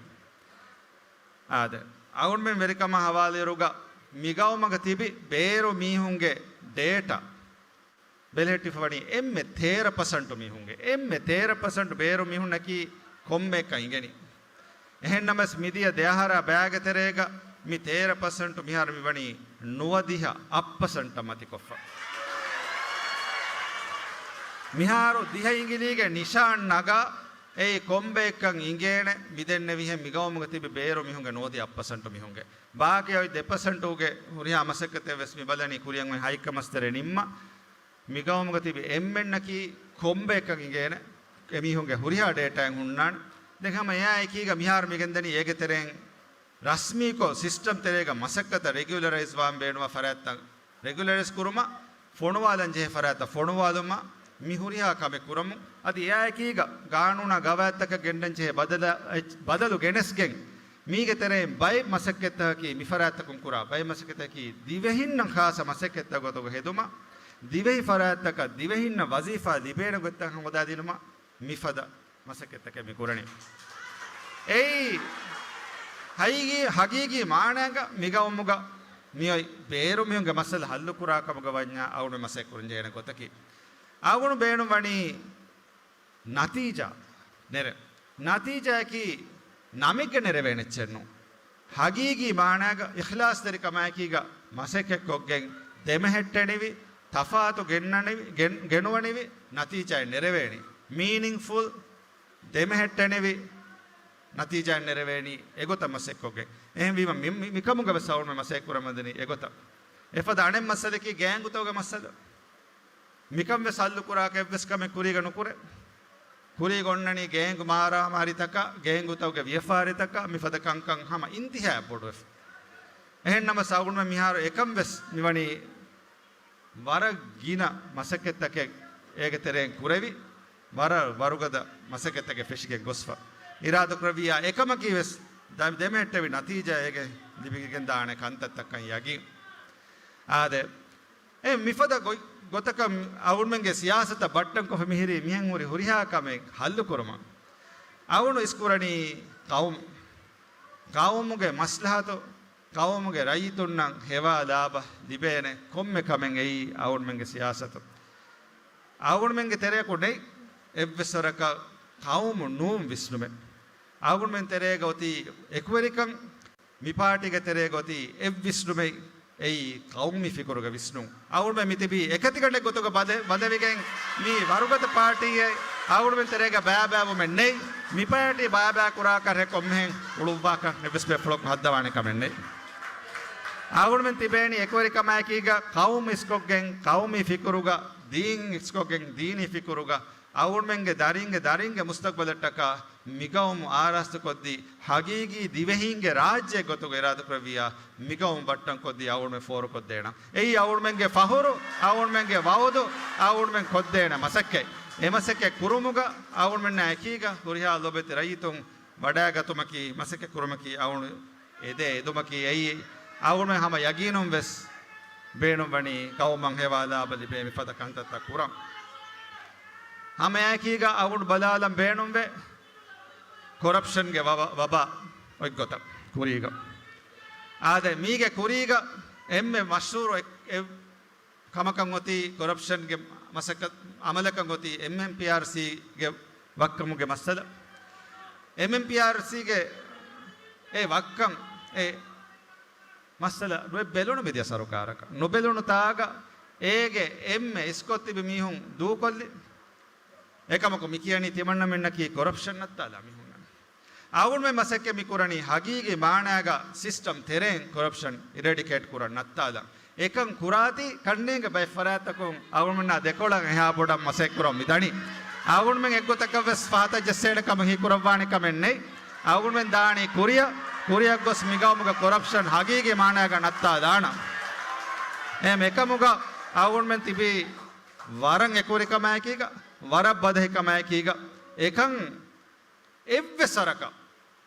އާދެ، އަޅުގަނޑުމެން ވެރިކަމާ ހަވާލުއިރުގަ މިގައުމަކަށް ތިބި ބޭރު މީހުންގެ ޑޭޓާ ބެލެހެއްޓިފަވަނީ އެންމެ ތޭރަ ޕަސަންޓު މީހުންގެ، އެންމެ ތޭރަ ޕަސަންޓު ބޭރު މީހުންނަކީ ކޮންމެއަކަށް އިނގެނީ. އެހެންނަމަވެސް މިދިޔަ ދެއަހަރާ ބައިގެ ތެރޭގަ މި ތޭރަ ޕަސަންޓު މިހާރު މިވަނީ ނުވަދިހަ އަށް ޕަސަންޓަށް މަތިކޮށްފަ. މިހާރު ދިހަ އިނގިލީގެ ނިޝާން ނަގާ އެއީ ކޮންބައެއްކަން އިނގޭނެ މިދެންނެވިހެން މިގައުމުގަ ތިބި ބޭރު މީހުންގެ ނުވަދިހަ އަށް ޕަސަންޓު މީހުންގެ. ބާކީ އޮތް ދެ ޕަސަންޓުގެ ހުރިހާ މަސައްކަތެއް ވެސް މި ބަލަނީ ކުރިއަށް އޮތް ހަތް ކަމަސްތެރޭ ނިންމަ. މިގައުމުގަ ތިބި އެންމެންނަކީ ކޮންބައެއްކަން އިނގޭނެ. އެމީހުންގެ ހުރިހާ ޑޭޓާއެއް ހުންނާނެ. ދެން ހަމަ އެއާއެކީގަ މިހާރު މިގެންދަނީ އޭގެ ތެރެއިން ރަސްމީކޮށް ސިސްޓަމް ތެރޭގަ މަސައްކަތަށް ރެގިއުލަރައިޒް ވާން ބޭނުންވާ ފަރާތްތައް ރެގިއުލަރައިޒް ކުރުމަށް، ފޮނުވާލަން ޖެހޭ ފަރާތްތައް ފޮނުވާލުމަށް، މި ހުރިހާ ކަމެއް ކުރަމުން. އަދި އެއާއެކީގަ ގާނޫނާ ގަވާއިދުތަކަށް ގެންނަން ޖެހޭ ބަދަލަ-، އެއް-، ބަދަލު ގެނެސްގެން، މީގެ ތެރެއިން ބައެއް މަސައްކަތްތަކަކީ މި ފަރާތްތަކުން ކުރާ، ބައެއް މަސައްކަތްތަކަކީ ދިވެހިންނަށް ޚާއްޞަ މަސައްކަތްތައް ގޮތުގަ ހެދުމަށް، ދިވެހި ފަރާތްތަކަށް ދިވެހިންނަށް ވަޒީފާ ލިބޭނެ ގޮތްތަކަށް ހަދާދިނުމަށް މިފަދަ މަސައްކަތްތަކެއް މި ކުރަނީ. އެއީ ހަގީގީ، ހަގީގީ މާނައިގަ މިގައުމުގަ މިއޮތް ބޭރު މީހުންގެ މައްސަލަ ހައްލުކުރާ ކަމުގަ ވަންޏާ އަޅުގަނޑު މަސައްކަތް ކުރަން ޖެހޭނެ ގޮތަކީ. އަޅުގަނޑު ބޭނުން ވަނީ ނަތީޖާ ނެރެ. ނަތީޖާއަކީ ނަމެއްގަ ނެރެވޭނެ އެއްޗެއް ނޫން. ހަގީގީ މާނައިގަ އިޚްލާޞްތެރިކަމާއެކީގަ މަސައްކަތްކޮށްގެން ދެމެހެއްޓެނިވި، ތަފާތު ގެންނަނިވި، ގެން-، ގެނުވަނިވި ނަތީޖާއެއް ނެރެވޭނީ. މީނިންފުލް ދެމެހެއްޓެނިވި ނަތީޖާއެއް ނެރެވޭނީ އެގޮތަށް މަސައްކަތްކޮށްގެން. އެހެންވީމަ މި-، މި-، މިކަމުގަ ވެސް އަޅުގަނޑުމެން މަސައްކަތް ކުރަމުން ދަނީ އެގޮތަށް. އެފަދަ އަނެއް މައްސަލައަކީ ގޭންގުތަކުގެ މައްސަލަ. މިކަން ވެސް ހައްލުކުރާކަށް އެއްވެސް ކަމެއް ކުރީގަ ނުކުރޭ. ކުރީގަ އޮންނަނީ ގޭންގު މާރާމާރީތަކާ، ގޭންގުތަކުގެ ވިޔަފާރިތަކާ، މިފަދަ ކަންކަން ހަމަ އިންތިހާއަށް ބޮޑުވެފަ. އެހެންނަމަވެސް އަޅުގަނޑުމެން މިހާރު އެކަން ވެސް މިވަނީ ވަރަށް ގިނަ މަސައްކަތްތަކެއް އޭގެ ތެރެއިން ކުރެވި، ވަރަށް ވަރުގަދަ މަސައްކަތްތަކެއް ފެށިގެން ގޮސްފަ. އިރާދަކުރެއްވިއްޔާ އެކަމަކީ ވެސް ދަ-، ދެމެހެއްޓެވި ނަތީޖާ އޭގެ ލިބިގެން ދާނެ ކަންތައްތައްކަން ޔަގީން. އާދެ، އެ މިފަދަ ގޮތް-، ގޮތަކަށް އަޅުގަނޑުމެންގެ ސިޔާސަތަށް ބައްޓަންކޮށްފަ މިހިރީ މިހެން ހުރި ހުރިހާ ކަމެއް ހައްލުކުރުމަށް. އަޅުގަނޑު އިސްކުރަނީ ޤައުމު، ޤައުމުގެ މަސްލަހަތު، ޤައުމުގެ ރައްޔިތުންނަށް ހެވާ ލާބަ ލިބޭނެ ކޮންމެ ކަމެއް އެއީ އަޅުގަނޑުމެންގެ ސިޔާސަތު. އަޅުގަނޑުމެންގެ ތެރެއަކު ނެތް އެއްވެސް ވަރަކަށް ޤައުމު ނޫން ވިސްނުމެއް. އަޅުގަނޑުމެން ތެރޭގަ އޮތީ އެކުވެރިކަން، މި ޕާޓީގެ ތެރޭގަ އޮތީ އެއްވިސްނުމެއް، އެއީ ޤައުމީ ފިކުރުގެ ވިސްނުން. އަޅުގަނޑުމެން މިތިބީ އެކަތިގަނޑެއް ގޮތުގަ ބަދެ-، ބަނދެވިގެން މި ވަރުގަދަ ޕާޓީއެއް އަޅުގަނޑުމެން ތެރޭގަ ބައިބައިވުމެއް ނެތް. މި ޕާޓީ ބައިބައި ކުރާކަށް ކޮންމެހެން އުޅުއްވާކަށް އެއްވެސް ބޭފުޅަކު ހައްދަވާނެ ކަމެއް ނެތް. އަޅުގަނޑުމެން ތިބޭނީ އެކުވެރިކަމާއެކީގަ ޤައުމު އިސްކޮށްގެން، ޤައުމީ ފިކުރުގަ، ދީން އިސްކޮށްގެން، ދީނީ ފިކުރުގަ، އަޅުގަނޑުމެންގެ ދަރިންގެ ދަރިންގެ މުސްތަޤްބަލަށްޓަކާ މިގައުމު އާރާސްތުކޮށްދީ، ހަގީގީ ދިވެހީންގެ ރާއްޖެއެއް ގޮތުގަ އިރާދަކުރެއްވިއްޔާ، މިގައުމު ބައްޓަންކޮށްދީ އަޅުގަނޑުމެން ފޯރުކޮށްދޭނަން. އެއީ އަޅުގަނޑުމެންގެ ފަޚުރު، އަޅުގަނޑުމެންގެ ވަޢުދު، އަޅުގަނޑުމެން ކޮށްދޭނެ މަސައްކަތް. އެ މަސައްކަތް ކުރުމުގަ އަޅުގަނޑުމެންނާ އެކީގަ ހުރިހާ ލޮބެތި ރައްޔިތުން ވަޑައިގަތުމަކީ، މަސައްކަތް ކުރުމަކީ، އަޅުގަނޑު އެދޭ އެދުމަކީ އެއީ، އަޅުގަނޑުމެން ހަމަ ޔަގީނުން ވެސް ބޭނުންވަނީ ޤައުމަށް ހެވާ ލާބަ ލިބޭ މިފަދަ ކަންތައްތައް ކުރަން. ހަމައެކީގަ އަޅުގަނޑު ބަލާލަން ބޭނުންވޭ. ކޮރަޕްޝަންގެ ވަބަ-، ވަބާ އޮތްގޮތަށް ކުރީގަ. އާދެ، މީގެ ކުރީގަ އެންމެ މަޝްހޫރު އެ-، އެ-، ކަމަކަށް އޮތީ، ކޮރަޕްޝަންގެ މަސައްކަތް އަމަލަކަށް އޮތީ އެމްއެމްޕީއާރްސީގެ ވައްކަމުގެ މައްސަލަ. އެމްއެމްޕީއާރްސީގެ އެ ވައްކަން އެ މައްސަލަ ނުބެލުނު މިދިޔަ ސަރުކާރަކަށް. ނުބެލުނު ތާގަ އޭގެ އެންމެ އިސްކޮށް ތިބި މީހުން ދޫކޮށްލި. އެކަމަކު މި ކިޔަނީ ތިމަންނަމެންނަކީ ކޮރަޕްޝަން ނައްތާލާ މީހުންނަށް. އަޅުގަނޑުމެން މަސައްކަތް މި ކުރަނީ ހަގީގީ މާނާގަ ސިސްޓަމް ތެރެއިން ކޮރަޕްޝަން އިރެޑިކޭޓް ކުރަން ނައްތާލަން. އެކަން ކުރާތީ ކަންނޭނގެ ބައެއް ފަރާތްތަކުން އަޅުގަނޑުމެންނާ ދެކޮޅަށް އެހާ ބޮޑަށް މަސައްކަތް ކުރަން މި ދަނީ. އަޅުގަނޑުމެން އެއްގޮތަކަށް ވެސް ފަހަތަށް ޖެއްސޭނެ ކަމެއް ހީކުރައްވާނެ ކަމެއް ނެތް. އަޅުގަނޑުމެން ދާނީ ކުރިއަށް، ކުރިއަށް ގޮސް މި ގައުމުގަ ކޮރަޕްޝަން ހަގީގީ މާނާގަ ނައްތާލާނަން. އެހެން އެކަމުގަ އަޅުގަނޑުމެން ތިބީ ވަރަށް އެކުވެރިކަމާއެކީގަ، ވަރަށް ބަދަހިކަމާއެކީގަ، އެކަން އެއްވެސް ވަރަކަށް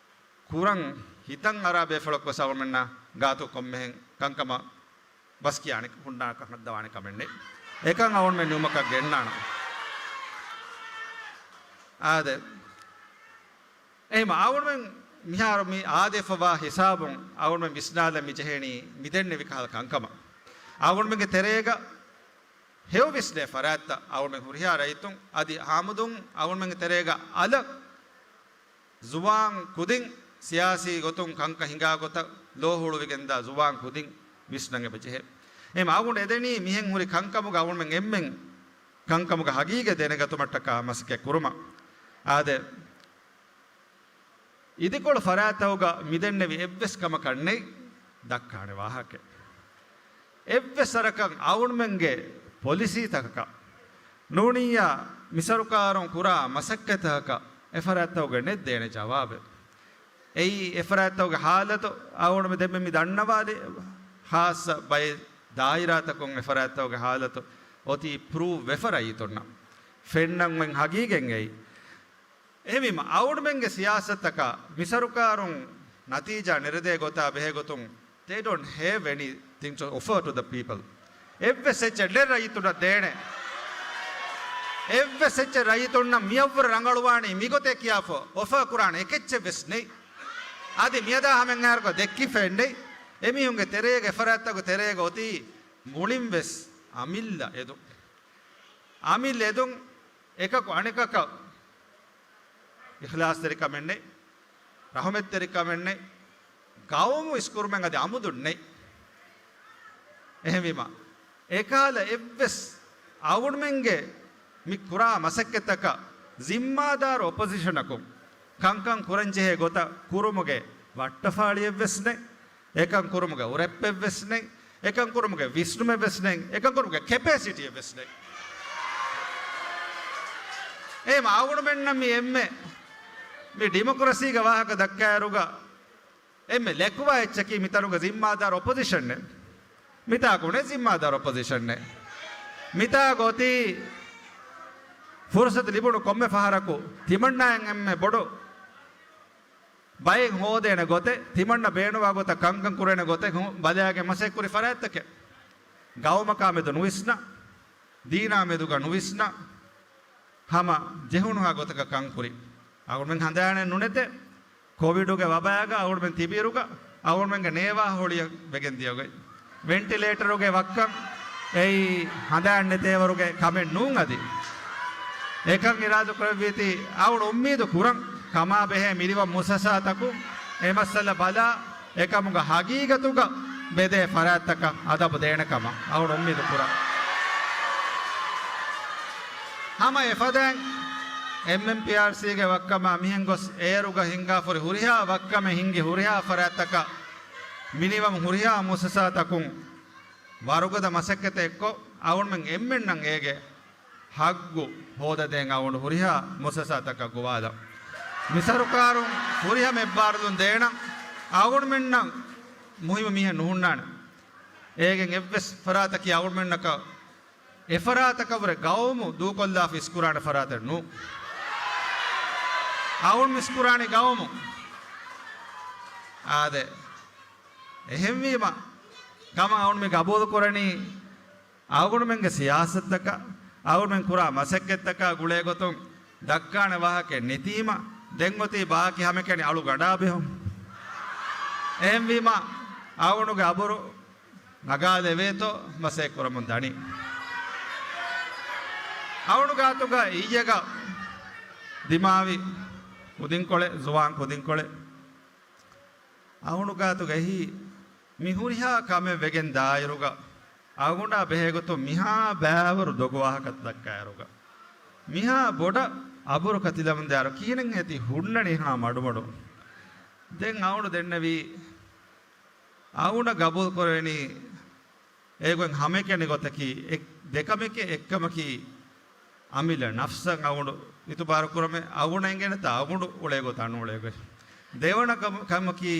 ކުރަން ހިތަށް އަރާ ބޭފުޅަކު ވެސް އަޅުގަނޑުމެންނަށް ގާތު ކޮންމެހެން ކަންކަމަށް ބަސް ކިޔާނެ ހުންނާކަށް ހައްދަވާނެ ކަމެއް ނެތް. އެކަން އަޅުގަނޑުމެން ނިމުމަކަށް ގެންނާނަން. އާދެ. އެހެން އަޅުގަނޑުމެން މިހާރު މި އާދެފަވާ ހިސާބުން އަޅުގަނޑުމެން ވިސްނާލަން މި ޖެހެނީ މި ދެންނެވި ކަހަލަ ކަންކަމަށް. އަޅުގަނޑުމެންގެ ތެރޭގަ ހެޔޮ ވިސްނޭ ފަރާތްތައް އަޅުގަނޑުމެން ހުރިހާ ރައްޔިތުން އަދި ހާމަދުން އަޅުގަނޑުމެންގެ ތެރޭގަ އަލަށް ޒުވާން ކުދިން ސިޔާސީ ގޮތުން ކަންކަން ހިނގާ ގޮތަށް ލޯ ހުޅުވިގެންދާ ޒުވާން ކުދިން ވިސްނަން އެބަ ޖެހޭ. އެހެން އަޅުގަނޑު އެދެނީ މިހެން ހުރި ކަންކަމުގަ އަޅުގަނޑުމެން އެންމެން ކަންކަމުގެ ހަގީގަތް ދެނެގަތުމަށްޓަކާ މަސައްކަތް ކުރުމަށް. އާދެ، އިދިކޮޅު ފަރާތްތަކުގަ މިދެންނެވި އެއްވެސް ކަމަކަށް ނެތް ދައްކާނެ ވާހަކައެއް. އެއްވެސް ވަރަކަށް އަޅުގަނޑުމެންގެ ޕޮލިސީތަކަކަށް ނޫނިއްޔާ މި ސަރުކާރުން ކުރާ މަސައްކަތްތަކަކަށް އެ ފަރާތްތަކުގަ ނެތް ދޭނެ ޖަވާބެއް. އެއީ އެ ފަރާތްތަކުގެ ހާލަތު އަޅުގަނޑުމެން ދެންމެ މި ދަންނަވާލި، ޚާއްޞަ ބައެއް ދާއިރާތަކުން އެ ފަރާތްތަކުގެ ހާލަތު އޮތީ ޕްރޫވް ވެފަ ރައްޔިތުންނަށް ފެންނަން އޮތް ހަގީގަތް އެއީ. އެހެންވީމަ، އަޅުގަނޑުމެންގެ ސިޔާސަތަކަށް މި ސަރުކާރުން ނަތީޖާ ނެރެދޭ ގޮތާ ބެހޭ ގޮތުން، they don't have anything to offer to the people. އެއްވެސް އެއްޗެއް ނެތް ރައްޔިތުންނަށް ދޭނެ. އެއްވެސް އެއްޗެއް ރައްޔިތުންނަށް މިއަށްވުރެ ރަނގަޅުވާނީ މިގޮތޭ ކިޔާފަ އޮފާ ކުރާނެ އެކެއްޗެއް ވެސް ނެތް. އަދި މިއަދާ ހަމައެއްހާއިރަކު ދެއްކިފައެއް ނެތް. އެމީހުންގެ ތެރޭގަ، އެފަރާތްތަކުގެ ތެރޭގަ އޮތީ މުޅިން ވެސް އަމިއްލަ އެދުން. އަމިއްލަ އެދުން އެކަކު އަނެކަކަށް އިޚްލާޞްތެރިކަމެއް ނެތް، ރަޙުމަތްތެރިކަމެއް ނެތް، ގައުމު އިސްކުރުމެއް އަދި އަމުދުން ނެތް. އެހެންވީމަ، އެކަހަލަ އެއްވެސް އަޅުގަނޑުމެންގެ މި ކުރާ މަސައްކަތްތަކަށް ޒިންމާދާރު އޮޕޮޒިޝަނަކުން ކަންކަން ކުރަންޖެހޭ ގޮތަށް ކުރުމުގެ ވައްޓަފާޅިއެއްވެސް ނެތް. އެކަން ކުރުމުގެ އުރެއްޕެއްވެސް ނެތް. އެކަން ކުރުމުގެ ވިސްނުމެއްވެސް ނެތް. އެކަން ކުރުމުގެ ކެޕޭސިޓީއެއްވެސް ނެތް. އެހެން އަޅުގަނޑުމެންނަށް މި އެންމެ މި ޑިމޮކްރަސީގެ ވާހަކަ ދައްކާއިރުގަ އެންމެ ލެކުވާ އެއްޗަކީ މިތަނުގެ ޒިންމާދާރު އޮޕޮޒިޝަންއެއް. މިތާ ކުނެ ޒިންމާދާރު އޮޕޮޒިޝަންއެއް. މިތާ ގޮތީ ފުރުސަތު ލިބުނު ކޮންމެ ފަހަރަކު ތިމަންނާއިން އެންމެ ބޮޑު ބައެއް ހޯދޭނެ ގޮތެއް، ތިމަންނަ ބޭނުވާ ގޮތަށް ކަންކަން ކުރޭނެ ގޮތެއް ހު-، ބަލާގެން މަސައްކަތް ކުރި ފަރާތްތަކެއް. ގައުމަކާ މެދު ނުވިސްނާ، ދީނާ މެދުގަ ނުވިސްނާ، ހަމަ ޖެހުނުހާ ގޮތަކަށް ކަންކުރި. އަޅުގަނޑުމެން ހަނދާނެއް ނުނެތޭ، ކޮވިޑުގެ ވަބާގަ އަޅުގަނޑުމެން ތިބިއިރުގަ އަޅުގަނޑުމެންގެ ނޭވާ ހޮޅިއަށް ވެގެން ދިޔަ ގޮތް. ވެންޓިލޭޓަރުގެ ވައްކަން އެއީ ހަނދާން ނެތޭވަރުގެ ކަމެއް ނޫން އަދި. އެކަން އިރާދަ ކުރެއްވީތީ އަޅުގަނޑު އުއްމީދު ކުރަން ކަމާ ބެހޭ މިނިވަން މުއައްސަސާތަކުން އެ މައްސަލަ ބަލާ، އެކަމުގަ ހަގީގަތުގަ ބެދޭ ފަރާތްތަކަށް އަދަބު ދޭނެ ކަމަށް އަޅުގަނޑު އުއްމީދު ކުރަން. ހަމަ އެފަދައިން އެމްއެމްޕީއާރްސީގެ ވައްކަމާ މިހެން ގޮސް އޭރުގަ ހިންގާފަހުރި ހުރިހާ ވައްކަމެއް ހިންގި ހުރިހާ ފަރާތްތަކަށް މިނިވަން ހުރިހާ މުއައްސަސާތަކުން ވަރުގަދަ މަސައްކަތެއް ކޮށް، އަޅުގަނޑުމެން އެންމެންނަށް އޭގެ ހައްގު ހޯދަދޭން އަޅުގަނޑު ހުރިހާ މުއައްސަސާތަކަށް ގޮވާލަން. މި ސަރުކާރުން ފުރިހަމަ އެއްބާރުލުން ދޭނަން. އަޅުގަނޑުމެންނަށް މުހިއްމު މީހެއް ނުހުންނާނެ. އޭގެން އެއްވެސް ފަރާތަކީ އަޅުގަނޑުމެންނަކަށް އެފަރާތަކަށްވުރެ ގައުމު ދޫކޮށްލާފަ އިސްކުރާނެ ފަރާތެއް ނޫން. އަޅުގަނޑު އިސްކުރާނީ ގައުމު. އާދެ. އެހެންވީމަ، ކަމަށް އަޅުގަނޑު މި ގަބޫލު ކުރަނީ، އަޅުގަނޑުމެންގެ ސިޔާސަތުތަކާ، އަޅުގަނޑުމެން ކުރާ މަސައްކަތްތަކާ ގުޅޭ ގޮތުން ދައްކާނެ ވާހަކައެއް ނެތީމަ، ދެން އޮތީ ބާކީ ހަމައެކަނި އަޅުގަނޑާ ބެހުން. އެހެންވީމަ، އަޅުގަނޑުގެ އަބުރު ނަގާލެވޭތޯ މަސައްކަތް ކުރަމުން ދަނީ. އަޅުގަނޑު ގާތުގަ އިއްޔެގަ ދިމާވި ކުދިންކޮޅެއް، ޒުވާން ކުދިންކޮޅެއް. އަޅުގަނޑު ގާތުގައި މި ހުރިހާ ކަމެއް ވެގެން ދާއިރުގަ، އަޅުގަނޑާ ބެހޭގޮތުން މިހާ ބައިވަރު ދޮގު ވާހަކަ ދައްކާއިރުގަ، މިހާ ބޮޑަށް އަބުރު ކަތިލަމުން ދާއިރު ކިހިނެއްހޭ ތި ހުންނަނީ ހަމަ މަޑުމަޑު. ދެން އަޅުގަނޑު ދެންނެވީ، އަޅުގަނޑަށް ގަބޫލު ކުރެވެނީ އޭގޮތް ހަމައެކަނި ގޮތަކީ، އެ-، ދެކަމެކޭ އެއްކަމަކީ، އަމިއްލަ ނަފްސަށް އަޅުގަނޑު އިތުބާރު ކުރުމެއް، އަޅުގަނޑަށް އެނގޭނެތާ އަޅުގަނޑު އުޅޭ ގޮތަށް ނޫޅޭ ގޮތް. ދެވަނަ ކަމަ-، ކަމަކީ،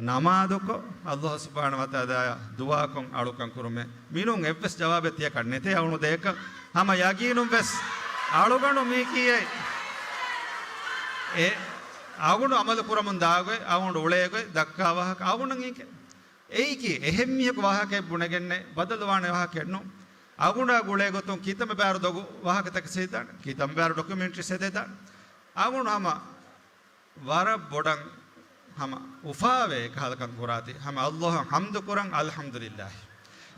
ނަމާދުކޮށް، އައްލާހު ސުބްޙާނަހޫ ވަތަޢާލާއަށް ދުޢާކޮށް އަޅުކަން ކުރުމެއް. މިނޫން އެއްވެސް ޖަވާބެއް ތިޔަކަށް ނެތޭ އަޅުގަނޑު ދޭކަށް. ހަމަ ޔަގީނުން ވެސް އަޅުގަނޑު މީކީއެއް، އެ، އަޅުގަނޑު އަމަލު ކުރަމުން ދާގޮތް، އަޅުގަނޑު އުޅޭގޮތް، ދައްކާ ވާހަކަ އަޅުގަނޑަށް އެނގޭ. އެއީކީ އެހެން މީހަކު ވާހަކައެއް ބުނެގެންނެއް ބަދަލުވާނެ ވާހަކައެއް ނޫން. އަޅުގަނޑާ ގުޅޭ ގޮތުން ކިތަންމެ ބާރު ދޮގު ވާހަކަތަކެއް ހެދިދާނެ، ކިތަންމެ ބާރު ޑޮކިއުމެންޓްރީސް ހެދިދާނެ. އަޅުގަނޑު ހަމަ ވަރަށް ބޮޑަށް ހަމަ އުފާވޭ އެކަހަލަ ކަން ކުރާތީ. ހަމަ އައްލާހަށް ޙަމްދު ކުރަން، އަލްޙަމްދުލިއްލާހި.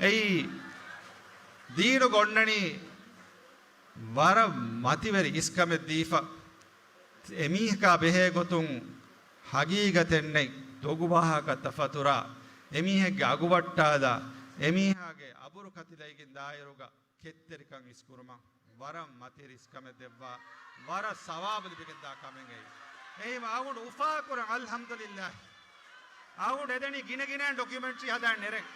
އެއީ ދީނުގަ އޮންނަނީ ވަރަށް މަތިވެރި އިސްކަމެއް ދީފަ، އެމީހަކާ ބެހޭ ގޮތުން ހަގީގަތެއް ނެތް ދޮގު ވާހަކަ ތަފަތުރާ، އެމީހެއްގެ އަގު ވައްޓާލާ، އެމީހާގެ އަބުރު ކަތިލައިގެން ދާއިރުގަ ކެތްތެރިކަން އިސްކުރުމަށް ވަރަށް މަތިވެރި އިސްކަމެއް ދެއްވާ، ވަރަށް ސަވާބު ލިބިގެންދާ ކަމެއް އެއީ. އެހީމަ އަޅުގަނޑު އުފާކުރަން އަލްޙަމްދުލިއްލާހި. އަޅުގަނޑު އެދެނީ ގިނަ ގިނައިން ޑޮކިއުމެންޓްރީ ހަދާން ނެރެން.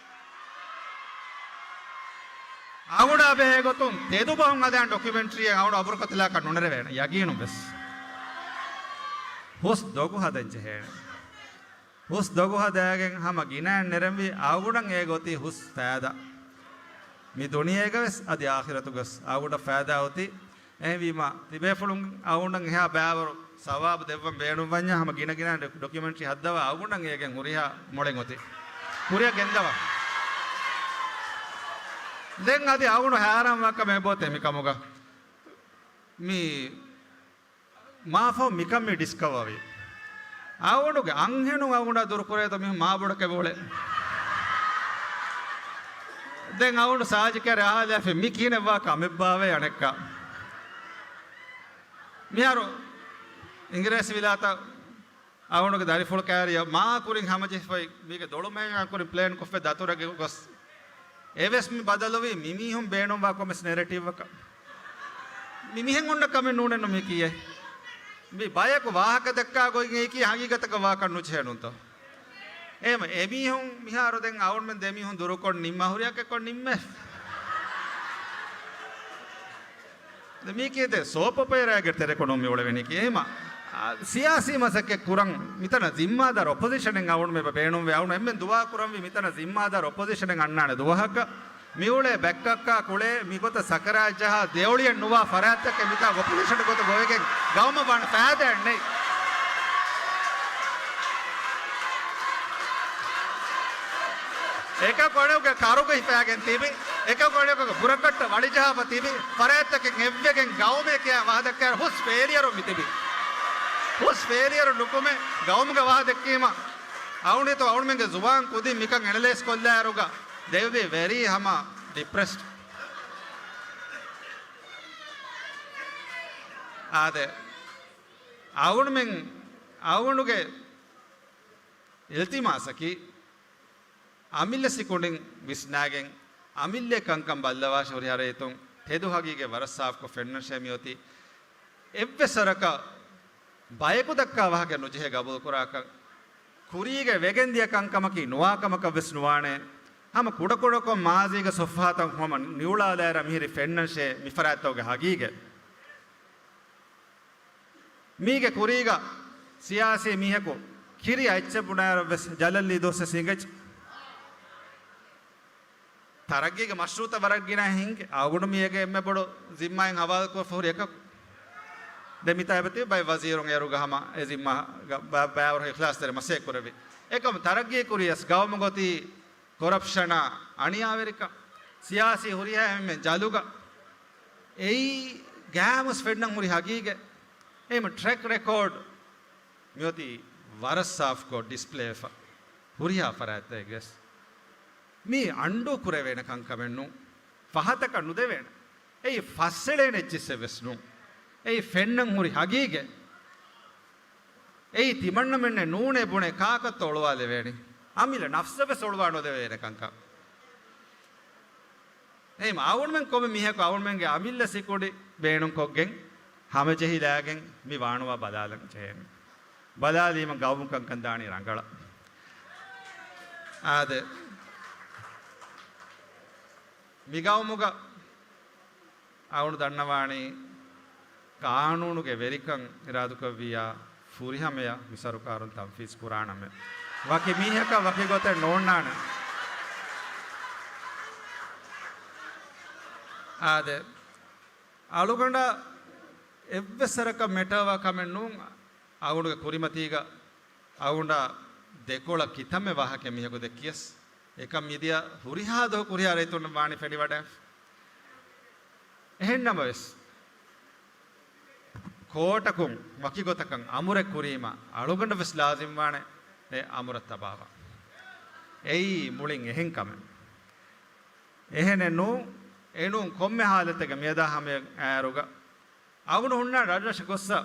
އަޅުގަނޑާ ބެހޭ ގޮތުން ތެދު ބަހުން ހަދާން ޑޮކިއުމެންޓްރީއެއް އަޅުގަނޑު އަބުރުކަތިލާކަށް ނުނެރެވޭނެ ޔަގީނުން ވެސް. ހުސް ދޮގު ހަދަން ޖެހޭނެ. ހުސް ދޮގު ހަދާގެން ހަމަ ގިނައިން ނެރެންވީ އަޅުގަނޑަށް އެ ގޮތީ ހުސް ފައިދާ. މި ދުނިޔޭގަ ވެސް އަދި އާޚިރަތުގަ ވެސް އަޅުގަނޑަށް ފައިދާ އޮތީ. އެހެންވީމަ، ތިބޭފުޅުން އަޅުގަނޑަށް އެހާ ބައިވަރު ސަވާބު ދެއްވަން ބޭނުންވަންޏާ، ހަމަ ގިނަ ގިނަ ޑޮ-، ޑޮކިއުމެންޓްރީ ހައްދަވާ އަޅުގަނޑަށް އޭގެން ހުރިހާ މޮޅެއް އޮތީ. ކުރިއަށް ގެންދަވާ. ދެން އަދި އަޅުގަނޑު ހައިރާންވާ ކަމެއް އެބައޮތޭ މިކަމުގަ. މި މާފަހު މިކަން މި ޑިސްކަވަރ ވީ. އަޅުގަނޑުގެ އަންހެނުން އަޅުގަނޑާ ދުރުކުރޭތޯ މީހުން މާބޮޑަކަށް އެބައުޅޭ. ދެން އަޅުގަނޑު ސާޖިކާރެ އަހާލާފި މި ކިހިނެއްވާ ކަމެއްބާވޭ އަނެއްކާ. މިހާރު އިނގިރޭސި ވިލާތަށް އަޅުގަނޑުގެ ދަރިފުޅު ކައިރިއަށް މާ ކުރިން ހަމަޖެހިފައި މީގެ ދޮޅުމައިގެން އަންކުރިން ޕްލޭން ކޮށްފައި ދަތުރެއް ގޮސް. އެވެސް މި ބަދަލުވީ މި މީހުން ބޭނުންވާ ކޮންމެސް ނެރެޓިވްއަކަށް. މި މިހެން އޮންނަ ކަމެއް ނޫނެއްނު މި ކިޔޭ. މި ބަޔަކު ވާހަކަ ދައްކާ ގޮތް އެކީ ހަގީގަތަކަށް ވާކަށް ނުޖެހޭނުންތޯ؟ އެހެމަ އެމީހުން މިހާރު ދެން އަޅުގަނޑުމެން ދެމީހުން ދުރުކޮށް ނިންމާ ހުރިހާ ކެއްކޮށް ނިންމޭ. ދެ މީކީ ދެ ސޯޕް އޮޕެރާގެ ތެރެކޮށް ނޫން މި އުޅެވެނީކީ. އެހެމަ، އާ، ސިޔާސީ މަސައްކަތް ކުރަން މިތަނަށް ޒިންމާދާރު އޮޕޮޒިޝަނެއް އަޅުގަނޑުމެ ބޭނުންވޭ. އަޅުގަނޑު އެންމެން ދުޢާ ކުރަންވީ މިތަނަށް ޒިންމާދާރު އޮޕޮޒިޝަނެއް އަންނާނެ ދުވަހަކަށް. މިއުޅޭ ބައްކައްކާ ކުޅޭ މިގޮތަށް ސަކަރާތް ޖަހާ ދެއޮޅިއެއް ނުވާ ފަރާތްތަކެއް މިތާ އޮޕޮޒިޝަން ގޮތަށް ގޮވެގެން ގައުމަށް ވާން ފައިދައެއް ނެތް. އެކަކު އަނެކުގެ ކަރުގަ ހިފާގެން ތިބި، އެކަކު އަނެކުގެ ބުރަކަށްޓަށް ވަޅިޖަހާފަ ތިބި، ފަރާތްތަކެއް އެއްވެގެން ގައުމޭ ކިޔާ ވާހަކަ ދައްކާ ހުސް ފެއިލިއަރު މި ތިބި. ހުސް ފެއިލިއަރު ނުކުމެ ގައުމުގެ ވާހަކަ ދެއްކީމަ، އަޅުގަނޑު އަޅުގަނޑުމެންގެ ޒުވާން ކުދިން މިކަން އެނަލައިޒް ކޮށްލާއިރުގަ they will be very ހަމަ ޑިޕްރެސްޑް. އާދެ، އަޅުގަނޑުމެން، އަޅުގަނޑުގެ އިލްތިމާސަކީ، އަމިއްލަ ސިކުނޑިން ވިސްނާގެން، އަމިއްލަ ކަންކަން ބައްލަވާށި ހުރިހާ ރައްޔިތުން ތެދު ހަގީގަތް ވަރަށް ސާފުކޮށް ފެންނަންށޭ މިއޮތީ. އެއްވެސް ވަރަކަށް ބަޔަކު ދައްކާ ވާހަކަ ނުޖެހޭ ގަބޫލުކުރާކަށް، ކުރީގަ ވެގެންދިޔަ ކަންކަމަކީ ނުވާ ކަމަކަށް ވެސް ނުވާނެ. ހަމަ ކުޑަކުޑަކޮށް މާޒީގެ ސޮފްހާތައް ހަމަ ނިއުޅާލާއިރަށް މިހިރީ ފެންނަންށޭ މި ފަރާތްތަކުގެ ހަގީގަތް. މީގެ ކުރީގަ ސިޔާސީ މީހަކު ކިރިޔާ އެއްޗެއް ބުނާއިރަށް ވެސް ޖަލަށް ލީ ދުވަސް ވެސް ހިނގައްޖެ. ތަރައްގީގެ މަޝްރޫއުތައް ވަރަށް ގިނަ ހިނގި. އަޅުގަނޑު މީގެ އެންމެ ބޮޑު ޒިންމާއިން ހަވާލުކޮށްފަ ހުރި އެކަކު. ދެ މިތާ އެބަތި ބައި ވަޒީރުން އޭރުގަ ހަމަ އެ ޒިންމާގަ ބަ-، ބައިވަރު އިޚްލާސްތެރި މަސައްކަތް ކުރެއްވި. އެކަމު ތަރައްގީ ކުރިޔަސް ގައުމުގަ އޮތީ ކޮރަޕްޝަނާ، އަނިޔާވެރިކަން، ސިޔާސީ ހުރިހާ އެންމެން ޖަލުގަ އެއީ ގާމުސް ފެންނަން ހުރި ހަގީގަތް. އެހެން ޓްރެކް ރެކޯޑް މިއޮތީ ވަރަށް ސާފްކޮށް ޑިސްޕްލޭވެފަ. ހުރިހާ ފަރާތްތަކެއްވެސް މީ އަންޑޫ ކުރެވޭނެ ކަންކަމެއް ނޫން. ފަހަތަކަށް ނުދެވޭނެ. އެއީ ފައްސެޅޭނެ އެއްޗިއްސެއްވެސް ނޫން. އެއީ ފެންނަން ހުރި ހަގީގަތް. އެއީ ތިމަންނަމެންނެއް ނޫނޭ ބުނެ ކާކަށްތޯ އޮޅުވާލެވޭނީ؟ އަމިއްލަ ނަފްސަށްވެސް އޮޅުވާ ނުދެވޭނެ ކަންކަން. އެހެން އަޅުގަނޑުމެން ކޮންމެ މީހަކު އަޅުގަނޑުމެންގެ އަމިއްލަ ސިކުނޑި ބޭނުންކޮށްގެން، ހަމަޖެހިލާގެން މި ވާނުވާ ބަލާލަން ޖެހޭނެ. ބަލާލީމަ ގައުމު ކަންކަން ދާނީ ރަނގަޅަށް. އާދެ. މި ގައުމުގަ އަޅުގަނޑު ދަންނަވާނީ ޤާނޫނުގެ ވެރިކަން އިރާދުކޮށްވިއްޔާ ފުރިހަމަޔަށް މި ސަރުކާރުން ތަންފީޒް ކުރާނަމޭ. ވަކި މީހަކަށް ވަކި ގޮތެއް ނޯންނާނެ. އާދެ، އަޅުގަނޑަށް އެއްވެސް ސަރަކަށް މެޓާވާ ކަމެއް ނޫން. އަޅުގަނޑުގެ ކުރިމަތީގަ އަޅުގަނޑަށް ދެކޮޅަށް ކިތަންމެ ވާހަކައެއް މީހަކު ދެއްކިޔަސް، އެކަން މިދިޔަ ހުރިހާ ދުވަހަކު ހުރިހާ ރައްޔިތުން ވާނީ ފެނިވަޑައިފަ. އެހެންނަމަވެސް، ކޯޓަކުން ވަކިގޮތަކަށް އަމުރެއް ކުރީމަ، އަޅުގަނޑަށް ވެސް ލާޒިމްވާނެ އެ އަމުރަށް ތަބާވާން. އެއީ މުޅިން އެހެން ކަމެއް. އެހެނެއް ނޫން، އެނޫން ކޮންމެ ހާލަތެއްގަ މިއަދާ ހަމަޔަށް އައިރުގަ އަޅުގަނޑު ހުންނާނެ ރަށްރަށަށް ގޮއްސަ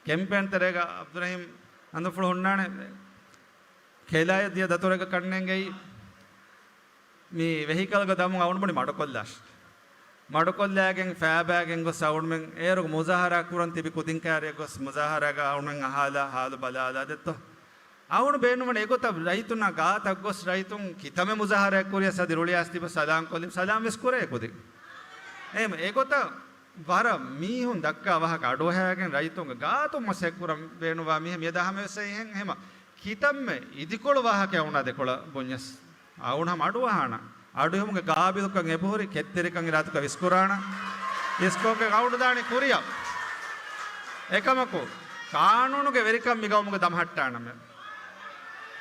ކެމްޕޭން ތެރޭގަ އަބްދުރަހީމް އަނދުފުޅު ހުންނާނެ ކެލާޔަށް ދިޔަ ދަތުރެއްގަ ކަންނޭނގެއީ މި ވެހިކަލްގަ ދަމުން އަޅުގަނޑު ބުނި މަޑުކޮށްލާށި. މަޑުކޮށްލާގެން ފައިބައިގެން ގޮސް އަޅުގަނޑުމެން އޭރު މުޒާހަރާ ކުރަން ތިބި ކުދިން ކައިރިއަށް ގޮސް މުޒާހަރާގަ އަޅުގަނޑުމެން އަހާލާ ހާލު ބަލާލާ ދެއްތޯ. އަޅުގަނޑު ބޭނުންވަނީ އެގޮތަށް ރައްޔިތުންނާ ގާތަށް ގޮސް ރައްޔިތުން ކިތަންމެ މުޒާހަރާ ކުރިޔަސް އަދި ރުޅިއައިސް ތިބަ ސަލާން ކޮށްލި ސަލާން ވެސް ކުރޭ ކުދިން. އެހެން އެގޮތަށް ވަރަށް މީހުން ދައްކާ ވާހަކަ އަޑުއަހައިގެން ރައްޔިތުންގެ ގާތުން މަސައްކަތް ކުރަން ބޭނުންވާ މީހެއް މިއަދާ ހަމަވެސް އެހެން ހަމަ ކިތަންމެ އިދިކޮޅު ވާހަކައެއް އަޅުގަނޑާ ދެކޮޅަށް ބުންޏަސް އަޅުގަނޑު ހަމަ އަޑުއަހާނަން. އަޑުއެހުމުގެ ގާބިލުކަން އެބަހުރި ކެތްތެރިކަން އިރާދަކޮށް އިސްކުރާނަން. އިސްކޮށްގެން އަޅުގަނޑު ދާނީ ކުރިއަށް. އެކަމަކު، ޤާނޫނުގެ ވެރިކަން މި ގައުމުގަ ދަމަހައްޓާނަމޭ.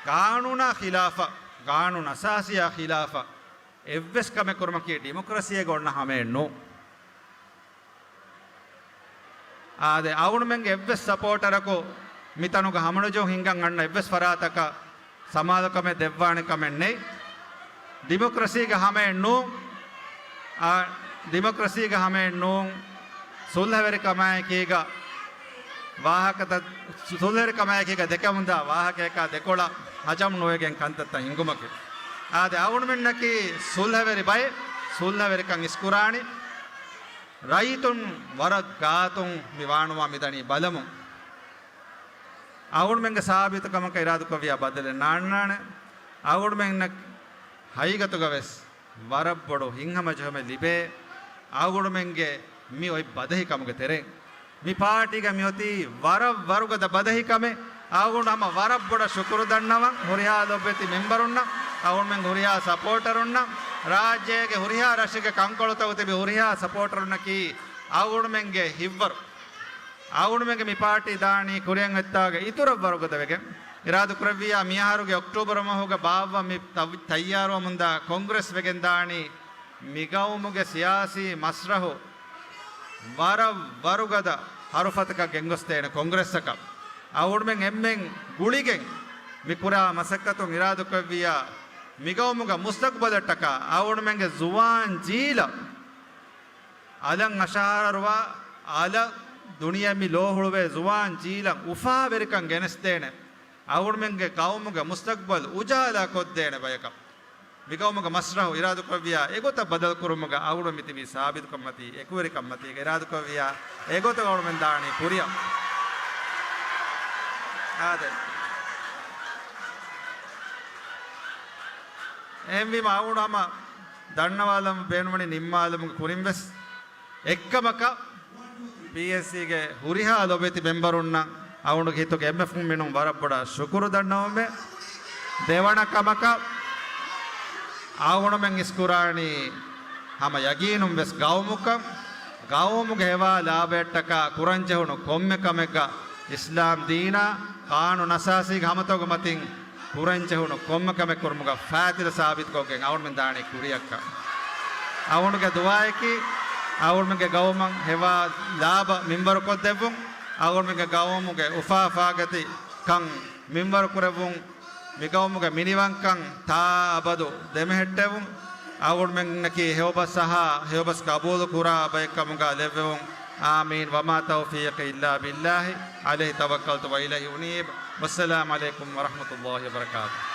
ޤާނޫނާ ޚިލާފަށް، ޤާނޫނު އަސާސީއާ ޚިލާފަށް އެއްވެސް ކަމެއް ކުރުމަކީ ޑިމޮކްރަސީއެއްގަ އޮންނަ ހަމައެއް ނޫން. އާދެ، އަޅުގަނޑުމެންގެ އެއްވެސް ސަޕޯޓަރަކު މިތަނުގަ ހަމަނުޖެހުން ހިންގަން އަންނަ އެއްވެސް ފަރާތަކަށް ސަމާލުކަމެއް ދެއްވާނެ ކަމެއް ނެތް. ޑިމޮކްރަސީގެ ހަމައެއް ނޫން. އާ، ޑިމޮކްރަސީގެ ހަމައެއް ނޫން. ސުލްހަވެރިކަމާއެކީގަ ވާހަކަތައް، ސުލްހަވެރިކަމާއެކީގަ ދެކެމުންދާ ވާހަކަޔަކާ ދެކޮޅަށް ހަޖަމް ނުވެގެން ކަންތައްތައް ހިންގުމަކީ. އާދެ، އަޅުގަނޑުމެންނަކީ ސުލްހަވެރި ބައެއް، ސުލްހަވެރިކަން އިސްކުރާނީ. ރައްޔިތުން ވަރަށް ގާތުން މި ވާނުވާ މިދަނީ ބަލަމުން. އަޅުގަނޑުމެންގެ ސާބިތުކަމަކަށް އިރާދަކޮށްވިއްޔާ ބަދަލެއް ނާންނާނެ. އަޅުގަނޑުމެންނަށް ހަގީގަތުގަވެސް ވަރަށް ބޮޑު ހިތްހަމަޖެހުމެއް ލިބޭ. އަޅުގަނޑުމެންގެ މި އޮތް ބަދަހިކަމުގެ ތެރެއިން މި ޕާޓީގަ މިއޮތީ ވަރަށް ވަރުގަދަ ބަދަހިކަމެއް. އަޅުގަނޑު ހަމަ ވަރަށް ބޮޑަށް ޝުކުރު ދަންނަވަން ހުރިހާ ލޮބުވެތި މެމްބަރުންނަށް، އަޅުގަނޑުމެންގެ ހުރިހާ ސަޕޯޓަރުންނަށް، ރާއްޖޭގެ ހުރިހާ ރަށެއްގެ ކަންކޮޅުތަކުގަ ތިބި ހުރިހާ ސަޕޯޓަރުންނަކީ އަޅުގަނޑުމެންގެ ހިތްވަރު. އަޅުގަނޑުމެންގެ މި ޕާޓީ ދާނީ ކުރިއަށް އޮތްތާގަ އިތުރަށް ވަރުގަދަވެގެން. އިރާދަކުރެއްވިއްޔާ މިއަހަރުގެ އޮކްޓޫބަރު މަހުގަ ބާއްވަން މި ތައް-، ތައްޔާރުވަމުންދާ ކޮންގްރެސް ވެގެންދާނީ މި ގައުމުގެ ސިޔާސީ މަސްރަހު ވަރަށް ވަރުގަދަ ހަރުފަތަކަށް ގެންގޮސްދޭނެ ކޮންގްރެސްއަކަށް. އަޅުގަނޑުމެން އެންމެން ގުޅިގެން މި ކުރާ މަސައްކަތުން އިރާދަކުރެއްވިއްޔާ މި ގައުމުގެ މުސްތަޤްބަލަށްޓަކާ އަޅުގަނޑުމެންގެ ޒުވާން ޖީލަށް އަލަށް އަށަހަރަވާ، އަލަށް ދުނިޔެ މި ލޯ ހުޅުވޭ ޒުވާން ޖީލަށް އުފާވެރިކަން ގެނެސްދޭނެ، އަޅުގަނޑުމެންގެ ގައުމުގެ މުސްތަޤްބަލް އުޖާލާ ކޮށްދޭނެ ބަޔަކަށް މި ގައުމުގެ މަސްރަހު އިރާދަކުރެއްވިއްޔާ އެގޮތަށް ބަދަލުކުރުމުގަ އަޅުގަނޑު މިތިބީ ސާބިތުކަންމަތީ، އެކުވެރިކަންމަތީގަ އިރާދަކުރެއްވިއްޔާ އެގޮތަށް އަޅުގަނޑުމެން ދާނީ ކުރިއަށް. އާދެ. އެހެންވީމަ އަޅުގަނޑު ހަމަ ދަންނަވާލަން ބޭނުންވަނީ ނިންމާލުމުގެ ކުރިން ވެސް އެއްކަމަކަށް ޕީއެންސީގެ ހުރިހާ ލޮބެތި މެމްބަރުންނަށް އަޅުގަނޑުގެ ހިތުގެ އެންމެ ފުންމިނުން ވަރަށް ބޮޑަށް ޝުކުރު ދަންނަވަމޭ. ދެވަނަ ކަމަކަށް އަޅުގަނޑުމެން އިސްކުރާނީ ހަމަ ޔަގީނުން ވެސް ގައުމުކަން، ގައުމުގެ ހެވާ ލާބަޔަށްޓަކާ ކުރަންޖެހުނު ކޮންމެ ކަމެއްގަ އިސްލާމް ދީނާ ޤާނޫނު އަސާސީގެ ހަމަތަކުގެ މަތިން ކުރަންޖެހުނު ކޮންމެ ކަމެއް ކުރުމުގަ ފާތިލަ ސާބިތުކޮށްގެން އަޅުގަނޑުމެން ދާނީ ކުރިއަށްކަން. އަޅުގަނޑުގެ ދުޢާއަކީ އަޅުގަނޑުމެންގެ ގައުމަށް ހެވާ ލާބަ މިންވަރުކޮށްދެއްވުން. އަޅުގަނޑުމެންގެ ގައުމުގެ އުފާ އުފާގަތި ކަން މިންވަރު ކުރެއްވުން، މި ގައުމުގެ މިނިވަންކަން ތާ އަބަދު ދެމެހެއްޓެވުން، އަޅުގަނޑުމެންނަކީ ހެޔޮބަސް އަހާ، ހެޔޮބަސް ގަބޫލު ކުރާ ބައެއްކަމުގަ ލެއްވެވުން. އާމީން. وما توفيقي إلا بالله عليه توكلت وإليه أنيب. والسلام عليكم ورحمة الله وبركاته.